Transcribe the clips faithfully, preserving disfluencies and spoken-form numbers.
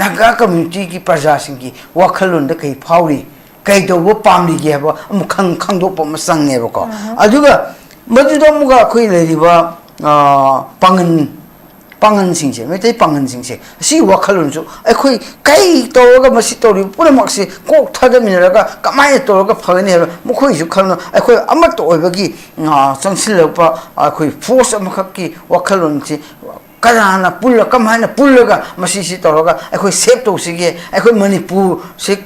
ꯅꯥꯒꯥ ꯀꯝꯃ꯭ꯌꯨꯅꯤꯇꯤꯒꯤ ꯄ꯭ꯔꯖꯥꯁꯤꯡꯒꯤ ꯋꯥꯈꯜꯂꯣꯟꯗ ꯀꯩ ꯐꯥꯎꯔꯤ, ꯀꯩ ꯇꯧꯕ ꯄꯥꯝꯂꯤꯒꯦ ꯍꯥꯏꯕ ꯑꯃꯨꯛ ꯈꯪ-, ꯈꯪꯗꯣꯛꯄ ꯑꯃ ꯆꯪꯉꯦꯕꯀꯣ꯫ ꯑꯗꯨꯒ ꯃꯗꯨꯗ ꯑꯃꯨꯛꯀ ꯑꯩꯈꯣꯏ ꯂꯩꯔꯤꯕ, ꯑ, ꯄꯥꯡꯒꯟ, ꯄꯥꯡꯒꯟꯁꯤꯡꯁꯦ, ꯃꯩꯇꯩ ꯄꯥꯡꯒꯟꯁꯤꯡꯁꯦ, ꯑꯁꯤꯒꯤ ꯋꯥꯈꯜꯂꯣꯟꯁꯨ ꯑꯩꯈꯣꯏ ꯀꯩ ꯇꯧꯔꯒ ꯃꯁꯤ ꯇꯧꯔꯤꯕ ꯄꯨꯝꯅꯃꯛꯁꯦ ꯀꯣꯛ ꯊꯥꯗꯃꯤꯟꯅꯔꯒ ꯀꯃꯥꯏꯅ ꯇꯧꯔꯒ ꯐꯒꯅꯤ ꯍꯥꯏꯕ ꯃꯈꯣꯏꯁꯨ ꯈꯪꯅ ꯑꯩꯈꯣꯏ ꯑꯃꯠꯇ ꯑꯣꯏꯕꯒꯤ, ꯑ, ꯆꯪꯁꯤꯜꯂꯛꯄ ꯑꯩꯈꯣꯏ ꯐꯣꯔꯁ ꯑꯃꯈꯛꯀꯤ ꯋꯥꯈꯜꯂꯣꯟꯁꯤ ꯀꯅꯥꯅ ꯄꯨꯜꯂ-, ꯀꯃꯥꯏꯅ ꯄꯨꯜꯂꯒ ꯃꯁꯤꯁꯤ ꯇꯧꯔꯒ ꯑꯩꯈꯣꯏ ꯁꯦꯞ ꯇꯧꯁꯤꯒꯦ, ꯑꯩꯈꯣꯏ ꯃꯅꯤꯄꯨꯔꯁꯤ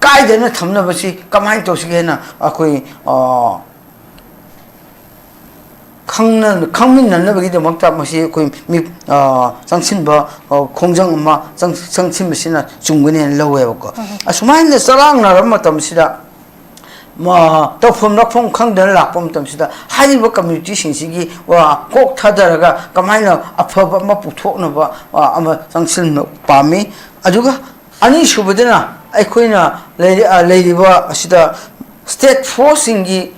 ꯀꯥꯏꯗꯅ ꯊꯝꯅꯕꯁꯤ ꯀꯃꯥꯏꯅ ꯇꯧꯁꯤꯒꯦ ꯍꯥꯏꯅ ꯑꯩꯈꯣꯏ, ꯑ, ꯈꯪꯅ-, ꯈꯪꯃꯤꯟꯅꯅꯕꯒꯤꯗꯃꯛꯇ ꯃꯁꯤ ꯑꯩꯈꯣꯏ ꯃꯤ, ꯑ, ꯆꯪꯁꯤꯟꯕ, ꯑ, ꯈꯣꯡꯖꯪ ꯑꯃ ꯆꯪ-, ꯆꯪꯁꯤꯟꯕꯁꯤꯅ ꯆꯨꯝꯒꯅꯤ ꯍꯥꯏꯅ ꯂꯧꯋꯦꯕꯀꯣ꯫ ꯑꯁꯨꯃꯥꯏꯅ ꯆꯔꯥꯡꯅꯔꯕ ꯃꯇꯝꯁꯤꯗ ꯃ-, ꯇꯧꯐꯝ ꯂꯥꯛꯐꯝ ꯈꯪꯗꯅ ꯂꯥꯛꯄ ꯃꯇꯝꯁꯤꯗ ꯍꯥꯏꯔꯤꯕ ꯀꯝꯃ꯭ꯌꯨꯅꯤꯇꯤꯁꯤꯡꯁꯤꯒꯤ ꯋꯥ ꯀꯣꯛ ꯊꯥꯗꯔꯒ ꯀꯃꯥꯏꯅ ꯑꯐꯕ ꯑꯃ ꯄꯨꯊꯣꯛꯅꯕ, ꯑ, ꯑꯃ ꯆꯪꯁꯤꯟꯕ ꯄꯥꯝꯃꯤ꯫ ꯑꯗꯨꯒ ꯑꯅꯤꯁꯨꯕꯗꯅ ꯑꯩꯈꯣꯏꯅ ꯂꯩꯔꯤ-, ꯑ, ꯂꯩꯔꯤꯕ ꯑꯁꯤꯗ ꯁ꯭ꯇꯦꯠ ꯐꯣꯔꯁꯁꯤꯡꯒꯤ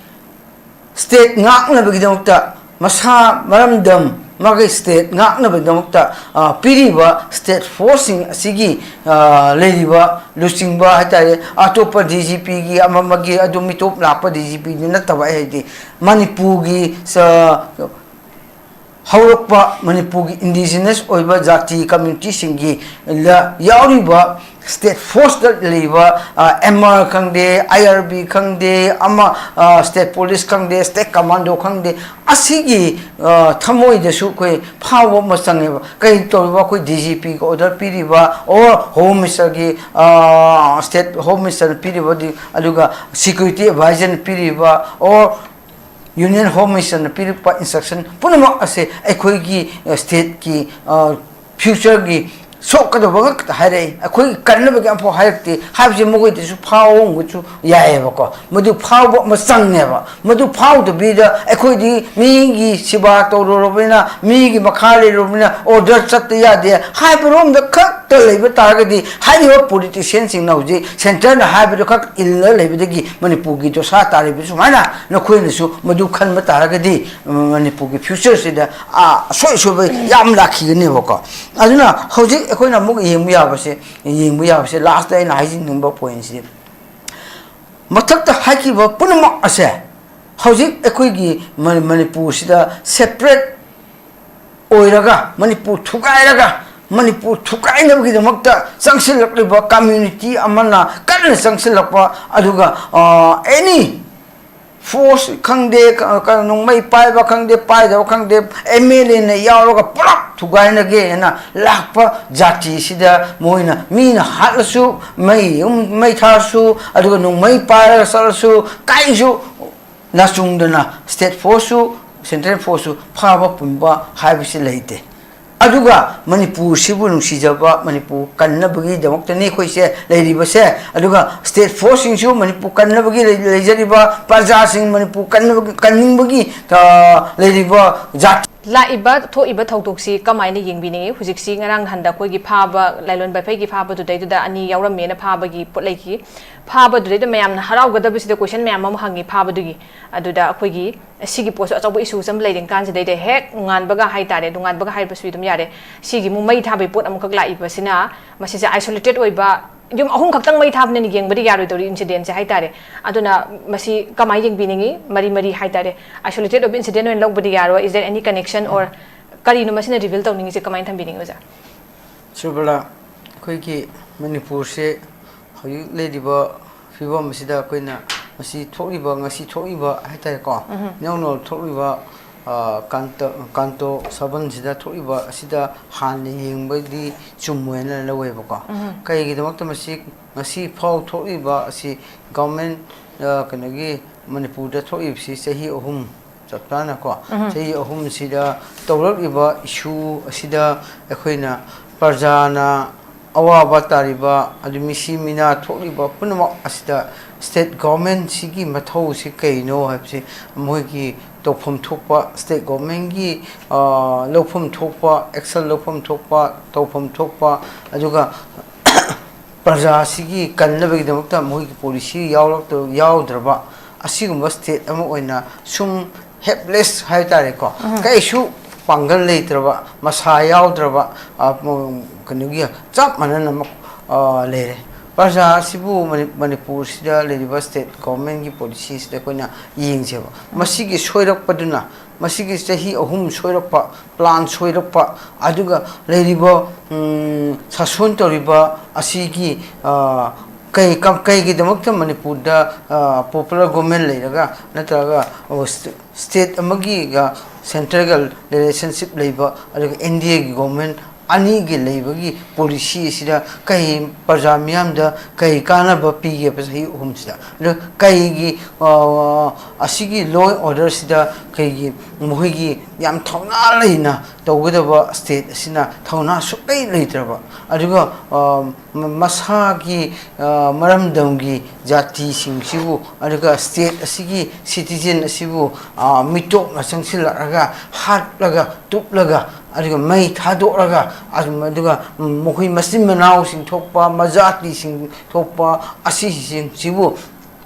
ꯁ꯭ꯇꯦꯠ ꯉꯥꯛꯅꯕꯒꯤꯗꯃꯛꯇ ꯃꯁꯥ ꯃꯔꯝꯗꯝ ꯃꯥꯒꯤ ꯁ꯭ꯇꯦꯠ ꯉꯥꯛꯅꯕꯒꯤꯗꯃꯛꯇ, ꯑ, ꯄꯤꯔꯤꯕ ꯁ꯭ꯇꯦꯠ ꯐꯣꯔꯁꯁꯤꯡ ꯑꯁꯤꯒꯤ, ꯑ, ꯂꯩꯔꯤꯕ ꯂꯨꯆꯤꯡꯕ ꯍꯥꯏꯇꯥꯔꯦ, ꯑꯇꯣꯞꯄ ꯗꯤ ꯖꯤ ꯄꯤꯒꯤ ꯑꯃ ꯑꯃꯒꯤ ꯑꯗꯨ ꯃꯤꯇꯣꯞ ꯂꯥꯛꯄ ꯗꯤ ꯖꯤ ꯄꯤꯗꯨ ꯅꯠꯇꯕ ꯑꯩ ꯍꯥꯏꯗꯤ ꯃꯅꯤꯄꯨꯔꯒꯤ, ꯑ, ꯍꯧꯔꯛꯄ ꯃꯅꯤꯄꯨꯔꯒꯤ ꯏꯟꯗꯤꯖꯤꯅꯁ ꯑꯣꯏꯕ ꯖꯥꯇꯤ ꯀꯝꯃ꯭ꯌꯨꯅꯤꯇꯤꯁꯤꯡꯒꯤ ꯂ-, ꯌꯥꯎꯔꯤꯕ ꯁ꯭ꯇꯦꯠ ꯐꯣꯔꯁꯇ ꯂꯩꯔꯤꯕ, ꯑ, ꯑꯦꯝ ꯑꯥꯔ ꯈꯪꯗꯦ, ꯑꯥꯏ ꯑꯥꯔ ꯕꯤ ꯈꯪꯗꯦ, ꯑꯃ, ꯑ, ꯁ꯭ꯇꯦꯠ ꯄꯨꯂꯤꯁ ꯈꯪꯗꯦ, ꯁ꯭ꯇꯦꯠ ꯀꯃꯥꯟꯗꯣ ꯈꯪꯗꯦ, ꯑꯁꯤꯒꯤ, ꯑ, ꯊꯃꯣꯏꯗꯁꯨ ꯑꯩꯈꯣꯏ ꯐꯥꯎꯕ ꯑꯃ ꯆꯪꯉꯦꯕ꯫ ꯀꯔꯤ ꯇꯧꯔꯤꯕ ꯑꯩꯈꯣꯏ ꯗꯤ ꯖꯤ ꯄꯤꯒꯤ ꯑꯣꯔꯗꯔ ꯄꯤꯔꯤꯕ, ꯑꯣꯔ ꯍꯣꯝ ꯃꯤꯅꯤꯁꯇꯔꯒꯤ, ꯑ, ꯁ꯭ꯇꯦꯠ ꯍꯣꯝ ꯃꯤꯅꯤꯁꯇꯔꯅ ꯄꯤꯔꯤꯕ, ꯑꯗꯨ-, ꯑꯗꯨꯒ ꯁꯤꯀ꯭ꯌꯨꯔꯤꯇꯤ ꯑꯦꯗꯚꯥꯏꯖꯔꯅ ꯄꯤꯔꯤꯕ, ꯑꯣꯔ ꯌꯨꯅꯤꯌꯟ ꯍꯣꯝ ꯃꯤꯅꯤꯁꯇꯔꯅ ꯄꯤꯔꯛꯄ ꯏꯟꯁꯇ꯭ꯔꯛꯁꯟ ꯄꯨꯝꯅꯃꯛ ꯑꯁꯦ ꯑꯩꯈꯣꯏꯒꯤ, ꯑ, ꯁ꯭ꯇꯦꯠꯀꯤ, ꯑ, ꯐ꯭ꯌꯨꯆꯔꯒꯤ ꯁꯣꯛꯀꯗꯕ ꯉꯥꯛꯇ ꯍꯥꯏꯔꯛꯏ, ꯑꯩꯈꯣꯏꯒꯤ ꯀꯟꯅꯕꯒꯤ ꯑꯝꯐꯥꯎ ꯍꯥꯏꯔꯛꯇꯦ ꯍꯥꯏꯕꯁꯦ ꯃꯈꯣꯏꯗꯁꯨ ꯐꯥꯎꯕꯁꯨ ꯌꯥꯏꯑꯕꯀꯣ꯫ ꯃꯗꯨ ꯐꯥꯎꯕ ꯑꯃ ꯆꯪꯉꯦꯕ꯫ ꯃꯗꯨ ꯐꯥꯎꯗꯕꯤꯗ ꯑꯩꯈꯣꯏꯗꯤ ꯃꯤꯒꯤ ꯁꯦꯕꯥ ꯇꯧꯔꯨꯔꯕꯅꯤꯅ, ꯃꯤꯒꯤ ꯃꯈꯥ ꯂꯩꯔꯨꯔꯕꯅꯤꯅ ꯑꯣꯔꯗꯔ ꯆꯠꯇ ꯌꯥꯗꯦ ꯍꯥꯏꯕꯔꯣꯝꯗ ꯈꯛ ꯂꯩꯕ ꯇꯥꯔꯒꯗꯤ, ꯍꯥꯏꯔꯤꯕ ꯄꯣꯂꯤꯇꯤꯁꯤꯌꯥꯟꯁꯤꯡꯅ ꯍꯧꯖꯤꯛ ꯁꯦꯟꯇꯔꯅ ꯍꯥꯏꯕꯗꯨ ꯈꯛ ꯏꯜꯂ ꯂꯩꯕꯗꯒꯤ ꯃꯅꯤꯄꯨꯔꯒꯤ ꯗꯣꯁꯥ ꯇꯥꯔꯤꯕ ꯁꯨꯃꯥꯏꯅ ꯅꯈꯣꯏꯅꯁꯨ ꯃꯗꯨ ꯈꯟꯕ ꯇꯥꯔꯒꯗꯤ, ꯎꯝ, ꯃꯅꯤꯄꯨꯔꯒꯤ ꯐ꯭ꯌꯨꯆꯔꯁꯤꯗ, ꯑꯥ, ꯑꯁꯣꯏ ꯑꯁꯣꯏꯕ ꯌꯥꯝ ꯂꯥꯛꯈꯤꯒꯅꯦꯕꯀꯣ꯫ ꯑꯗꯨꯅ ꯍꯧꯖꯤꯛ ꯑꯩꯈꯣꯏꯅ ꯑꯃꯨꯛ ꯌꯦꯡꯕ ꯌꯥꯕꯁꯦ, ꯌꯦꯡꯕ ꯌꯥꯕꯁꯦ, ꯂꯥꯁꯇ ꯑꯩꯅ ꯍꯥꯏꯖꯅꯤꯡꯕ ꯄꯣꯏꯟꯁꯤꯗꯤ, ꯃꯊꯛꯇ ꯍꯥꯏꯈꯤꯕ ꯄꯨꯝꯅꯃꯛ ꯑꯁꯦ ꯍꯧꯖꯤꯛ ꯑꯩꯈꯣꯏꯒꯤ ꯃ-, ꯃꯅꯤꯄꯨꯔꯁꯤꯗ ꯁꯦꯄꯔꯦꯠ ꯑꯣꯏꯔꯒ, ꯃꯅꯤꯄꯨꯔ ꯊꯨꯒꯥꯏꯔꯒ, ꯃꯅꯤꯄꯨꯔ ꯊꯨꯒꯥꯏꯅꯕꯒꯤꯗꯃꯛꯇ ꯆꯪꯁꯤꯜꯂꯛꯂꯤꯕ ꯀꯝꯃ꯭ꯌꯨꯅꯤꯇꯤ ꯑꯃꯅ ꯀꯟꯅ ꯆꯪꯁꯤꯜꯂꯛꯄ, ꯑꯗꯨꯒ, ꯑ, ꯑꯦꯅꯤ ꯐꯣꯔꯁ ꯈꯪꯗꯦ, ꯀ-, ꯀ-, ꯅꯣꯡꯃꯩ ꯄꯥꯏꯕ ꯈꯪꯗꯦ, ꯄꯥꯏꯗꯕ ꯈꯪꯗꯦ, ꯑꯦꯝ ꯑꯦꯜ ꯑꯦꯅ ꯌꯥꯎꯔꯒ ꯄꯨꯂꯞ ꯊꯨꯒꯥꯏꯅꯒꯦꯅ ꯂꯥꯛꯄ ꯖꯥꯇꯤꯁꯤꯗ ꯃꯣꯏꯅ, ꯃꯤꯅ ꯍꯥꯠꯂꯁꯨ, ꯃꯩ ꯑꯗꯨꯝ, ꯃꯩ ꯊꯥꯔꯁꯨ, ꯑꯗꯨꯒ ꯅꯣꯡꯃꯩ ꯄꯥꯏꯔꯒ ꯆꯠꯂꯁꯨ, ꯀꯥꯏꯁꯨ ꯅꯥꯆꯨꯡꯗꯅ ꯁ꯭ꯇꯦꯠ ꯐꯣꯔꯁꯁꯨ, ꯁꯦꯟꯇ꯭ꯔꯦꯜ ꯐꯣꯔꯁꯁꯨ ꯐꯥꯕ ꯄꯨꯟꯕ ꯍꯥꯏꯕꯁꯤ ꯂꯩꯇꯦ꯫ ꯑꯗꯨꯒ ꯃꯅꯤꯄꯨꯔꯁꯤꯕꯨ ꯅꯨꯡꯁꯤꯖꯕ, ꯃꯅꯤꯄꯨꯔ ꯀꯟꯅꯕꯒꯤꯗꯃꯛꯇꯅꯤ ꯑꯩꯈꯣꯏꯁꯦ ꯂꯩꯔꯤꯕꯁꯦ꯫ ꯑꯗꯨꯒ ꯁ꯭ꯇꯦꯠ ꯐꯣꯔꯁꯁꯤꯡꯁꯨ ꯃꯅꯤꯄꯨꯔ ꯀꯟꯅꯕꯒꯤ ꯂꯩ-, ꯂꯩꯖꯔꯤꯕ ꯄ꯭ꯔꯖꯥꯁꯤꯡ, ꯃꯅꯤꯄꯨꯔ ꯀꯟꯅꯕꯒꯤ, ꯀꯟꯅꯤꯡꯕꯒꯤ, ꯑ, ꯂꯩꯔꯤꯕ ꯖꯥꯇꯤ꯫ ꯂꯥꯛꯏꯕ ꯊꯣꯛꯏꯕ ꯊꯧꯗꯣꯛꯁꯤ ꯀꯃꯥꯏꯅ ꯌꯦꯡꯕꯤꯅꯤꯡꯉꯤ? ꯍꯧꯖꯤꯛꯁꯤ ꯉꯔꯥꯡ ꯅꯍꯥꯟꯗ ꯑꯩꯈꯣꯏꯒꯤ ꯐꯥꯕ, ꯂꯥꯏꯂꯣꯟ ꯕꯥꯏꯐꯩꯒꯤ ꯐꯥꯕꯗꯨꯗꯩꯗꯨꯗ ꯑꯅꯤ ꯌꯥꯎꯔꯝꯃꯦꯅ ꯐꯥꯕꯒꯤ ꯄꯣꯠ ꯂꯩꯈꯤ꯫ ꯐꯥꯕꯗꯨꯗꯩꯗ ꯃꯌꯥꯝꯅ ꯍꯔꯥꯎꯒꯗꯕꯁꯤꯗ ꯀꯣꯏꯁꯟ ꯃꯌꯥꯝ ꯑꯃ ꯍꯪꯉꯤ ꯐꯥꯕꯗꯨꯒꯤ꯫ ꯑꯗꯨꯗ ꯑꯩꯈꯣꯏꯒꯤ ꯁꯤꯒꯤ ꯄꯣꯠꯁꯨ ꯑꯆꯧꯕ ꯏꯁꯨꯁ ꯑꯃ ꯂꯩꯔꯤ ꯀꯥꯟꯁꯤꯗꯩꯗ ꯍꯦꯛ ꯅꯣꯡꯉꯥꯟꯕꯒ ꯍꯥꯏꯇꯥꯔꯦ, ꯅꯣꯡꯉꯥꯟꯕꯒ ꯍꯥꯏꯔꯤꯕꯁꯨ ꯑꯗꯨꯝ ꯌꯥꯔꯦ, ꯁꯤꯒꯤ ꯑꯃꯨꯛ ꯃꯩ ꯊꯥꯕꯒꯤ ꯄꯣꯠ ꯑꯃꯈꯛ ꯂꯥꯛꯏꯕꯁꯤꯅ, ꯃꯁꯤꯁꯦ ꯑꯥꯏꯁꯣꯂꯦꯇꯦꯠ ꯑꯣꯏꯕ ꯌꯨꯝ ꯑꯍꯨꯝ ꯈꯛꯇꯪ ꯃꯩ ꯊꯥꯕꯅꯤꯅ ꯌꯦꯡꯕꯗꯤ ꯌꯥꯔꯣꯏꯗꯧꯔꯤ ꯏꯟꯁꯤꯗꯦꯟꯁꯦ ꯍꯥꯏꯇꯥꯔꯦ꯫ ꯑꯗꯨꯅ ꯃꯁꯤ ꯀꯃꯥꯏꯅ ꯌꯦꯡꯕꯤꯅꯤꯡꯉꯤ? ꯃꯔꯤ ꯃꯔꯤ ꯍꯥꯏꯇꯥꯔꯦ, ꯑꯥꯏꯁꯣꯂꯦꯇꯦꯠ ꯑꯣꯏꯕ ꯏꯟꯁꯤꯗꯦꯟ ꯑꯣꯏꯅ ꯂꯧꯕꯗꯤ ꯌꯥꯔꯣꯏ? Is there any connection or ꯀꯔꯤꯅꯣ ꯃꯁꯤꯅ ꯔꯤꯚꯤꯜ ꯇꯧꯅꯤꯡꯉꯤꯁꯦ? ꯀꯃꯥꯏꯅ ꯊꯝꯕꯤꯅꯤꯡꯉꯤ ꯑꯣꯖꯥ? ꯁꯨꯕꯂꯥ, ꯑꯩꯈꯣꯏꯒꯤ ꯃꯅꯤꯄꯨꯔꯁꯦ ꯍꯧꯖꯤꯛ ꯂꯩꯔꯤꯕ ꯐꯤꯕꯝ ꯑꯁꯤꯗ ꯑꯩꯈꯣꯏꯅ ꯃꯁꯤ ꯊꯣꯛꯂꯤꯕ, ꯉꯁꯤ ꯊꯣꯛꯂꯤꯕ ꯍꯥꯏꯇꯥꯔꯦꯀꯣ, ꯎꯝ꯫ ꯏꯅꯧ ꯅꯧꯅ ꯊꯣꯛꯂꯤꯕ, ꯑ, ꯀꯥꯟꯇ-, ꯀꯥꯟꯇꯣ ꯁꯥꯕꯟꯁꯤꯗ ꯊꯣꯛꯂꯤꯕ ꯑꯁꯤꯗ ꯍꯥꯟꯅ ꯌꯦꯡꯕꯗꯤ ꯆꯨꯝꯃꯣꯏꯅ ꯂꯧꯋꯦꯕꯀꯣ꯫ ꯎꯝ꯫ ꯀꯩꯒꯤꯗꯃꯛꯇ ꯃꯁꯤ ꯉꯁꯤ ꯐꯥꯎ ꯊꯣꯛꯂꯤꯕ ꯑꯁꯤ ꯒꯚꯔꯟꯃꯦꯟ, ꯑ, ꯀꯩꯅꯣꯒꯤ ꯃꯅꯤꯄꯨꯔꯗ ꯊꯣꯛꯂꯤꯕꯁꯤ ꯆꯍꯤ ꯑꯍꯨꯝ ꯆꯞ ꯆꯥꯅꯀꯣ, ꯎꯝ꯫ ꯆꯍꯤ ꯑꯍꯨꯝꯁꯤꯗ ꯇꯧꯔꯛꯂꯤꯕ ꯏꯁꯨ ꯑꯁꯤꯗ ꯑꯩꯈꯣꯏꯅ ꯄ꯭ꯔꯖꯥꯅ ꯑꯋꯥꯕ ꯇꯥꯔꯤꯕ, ꯑꯗꯨ ꯃꯤꯁꯤ ꯃꯤꯅꯥ ꯊꯣꯛꯂꯤꯕ ꯄꯨꯝꯅꯃꯛ ꯑꯁꯤꯗ ꯁ꯭ꯇꯦꯠ ꯒꯣꯔꯃꯦꯟꯁꯤꯒꯤ ꯃꯊꯧꯁꯤ ꯀꯩꯅꯣ ꯍꯥꯏꯕꯁꯤ ꯃꯣꯏꯒꯤ ꯇꯧꯐꯝ ꯊꯣꯛꯄ, ꯁ꯭ꯇꯦꯠ ꯒꯣꯔꯃꯦꯟꯒꯤ ꯂꯧꯐꯝ ꯊꯣꯛꯄ, ꯑꯦꯛꯁꯟ ꯂꯧꯐꯝ ꯊꯣꯛꯄ, ꯇꯧꯐꯝ ꯊꯣꯛꯄ, ꯑꯗꯨꯒ ꯄ꯭ꯔꯖꯥꯁꯤꯒꯤ ꯀꯟꯅꯕꯒꯤꯗꯃꯛꯇ ꯃꯈꯣꯏꯒꯤ ꯄꯣꯂꯤꯁꯤ ꯌꯥꯎꯔꯛꯇ-, ꯌꯥꯎꯗ꯭ꯔꯕ ꯑꯁꯤꯒꯨꯝꯕ ꯁ꯭ꯇꯦꯠ ꯑꯃ ꯑꯣꯏꯅ ꯁꯨꯝ ꯍꯦꯜꯞꯂꯦꯁ ꯍꯥꯏ ꯇꯥꯔꯦꯀꯣ, ꯀꯩꯁꯨ ꯄꯥꯡꯒꯜ ꯂꯩꯇ꯭ꯔꯕ, ꯃꯁꯥ ꯌꯥꯎꯗ꯭ꯔꯕ, ꯑ, ꯀꯩꯅꯣꯒꯤ ꯆꯞ ꯃꯥꯟꯅꯅ ꯃ-, ꯑ, ꯂꯩꯔꯦ꯫ ꯄ꯭ꯔꯖꯥ ꯑꯁꯤꯕꯨ ꯃꯅꯤ-, ꯃꯅꯤꯄꯨꯔꯁꯤꯗ ꯂꯩꯔꯤꯕ ꯁ꯭ꯇꯦꯠ ꯒꯣꯔꯃꯦꯟꯒꯤ ꯄꯣꯂꯤꯁꯤꯁꯤꯗ ꯑꯩꯈꯣꯏꯅ ꯌꯦꯡꯁꯦꯕ꯫ ꯃꯁꯤꯒꯤ ꯁꯣꯏꯔꯛꯄꯗꯨꯅ, ꯃꯁꯤꯒꯤ ꯆꯍꯤ ꯑꯍꯨꯝ ꯁꯣꯏꯔꯛꯄ, ꯄ꯭ꯂꯥꯟ ꯁꯣꯏꯔꯛꯄ, ꯑꯗꯨꯒ ꯂꯩꯔꯤꯕ, ꯎꯝ, ꯁꯥꯁꯣꯟ ꯇꯧꯔꯤꯕ ꯑꯁꯤꯒꯤ, ꯑ, ꯀꯩ-, ꯀꯝ-, ꯀꯩꯒꯤꯗꯃꯛꯇ ꯃꯅꯤꯄꯨꯔꯗ, ꯑ, ꯄꯣꯄꯨꯂꯔ ꯒꯣꯔꯃꯦꯟ ꯂꯩꯔꯒ, ꯅꯠꯇ꯭ꯔꯒ, ꯑ, ꯁ꯭ꯇ-, ꯁ꯭ꯇꯦꯠ ꯑꯃꯒꯤꯒ ꯁꯦꯟꯇ꯭ꯔꯒ ꯔꯤꯂꯦꯁꯟꯁꯤꯞ ꯂꯩꯕ, ꯑꯗꯨꯒ ꯑꯦꯟ ꯗꯤ ꯑꯦꯒꯤ ꯒꯣꯔꯃꯦꯟ ꯑꯅꯤꯒꯤ ꯂꯩꯕꯒꯤ ꯄꯣꯂꯤꯁꯤ ꯑꯁꯤꯗ ꯀꯩ ꯄ꯭ꯔꯖꯥ ꯃꯤꯌꯥꯝꯗ ꯀꯩ ꯀꯥꯟꯅꯕ ꯄꯤꯒꯦꯕ ꯆꯍꯤ ꯑꯍꯨꯝꯁꯤꯗ? ꯑꯗꯨ ꯀꯩꯒꯤ, ꯑ, ꯑꯁꯤꯒꯤ ꯂꯣ ꯑꯦꯟ ꯑꯣꯔꯗꯔꯁꯤꯗ ꯀꯩꯒꯤ ꯃꯈꯣꯏꯒꯤ ꯌꯥꯝ ꯊꯧꯅꯥ ꯂꯩꯅ ꯇꯧꯒꯗꯕ ꯁ꯭ꯇꯦꯠ ꯑꯁꯤꯅ ꯊꯧꯅꯥ ꯁꯨꯛꯂꯩ ꯂꯩꯇ꯭ꯔꯕ, ꯑꯗꯨꯒ, ꯑ, ꯃ-, ꯃꯁꯥꯒꯤ, ꯑ, ꯃꯔꯝꯗꯝꯒꯤ ꯖꯥꯇꯤꯁꯤꯡꯁꯤꯕꯨ, ꯑꯗꯨꯒ ꯁ꯭ꯇꯦꯠ ꯑꯁꯤꯒꯤ ꯁꯤꯇꯤꯖꯦꯟ ꯑꯁꯤꯕꯨ, ꯑ, ꯃꯤꯇꯣꯞꯅ ꯆꯪꯁꯤꯜꯂꯛꯂꯒ ꯍꯥꯠꯂꯒ ꯇꯨꯞꯂꯒ, ꯑꯗꯨꯒ ꯃꯩ ꯊꯥꯗꯣꯛꯂꯒ, ꯑꯗꯨꯝ, ꯑꯗꯨꯒ ꯃꯈꯣꯏ ꯃꯆꯤꯟ ꯃꯅꯥꯎꯁꯤꯡ ꯊꯣꯛꯄ, ꯃꯖꯥꯇꯤꯁꯤꯡ ꯊꯣꯛꯄ ꯑꯁꯤꯁꯤꯡꯁꯤꯕꯨ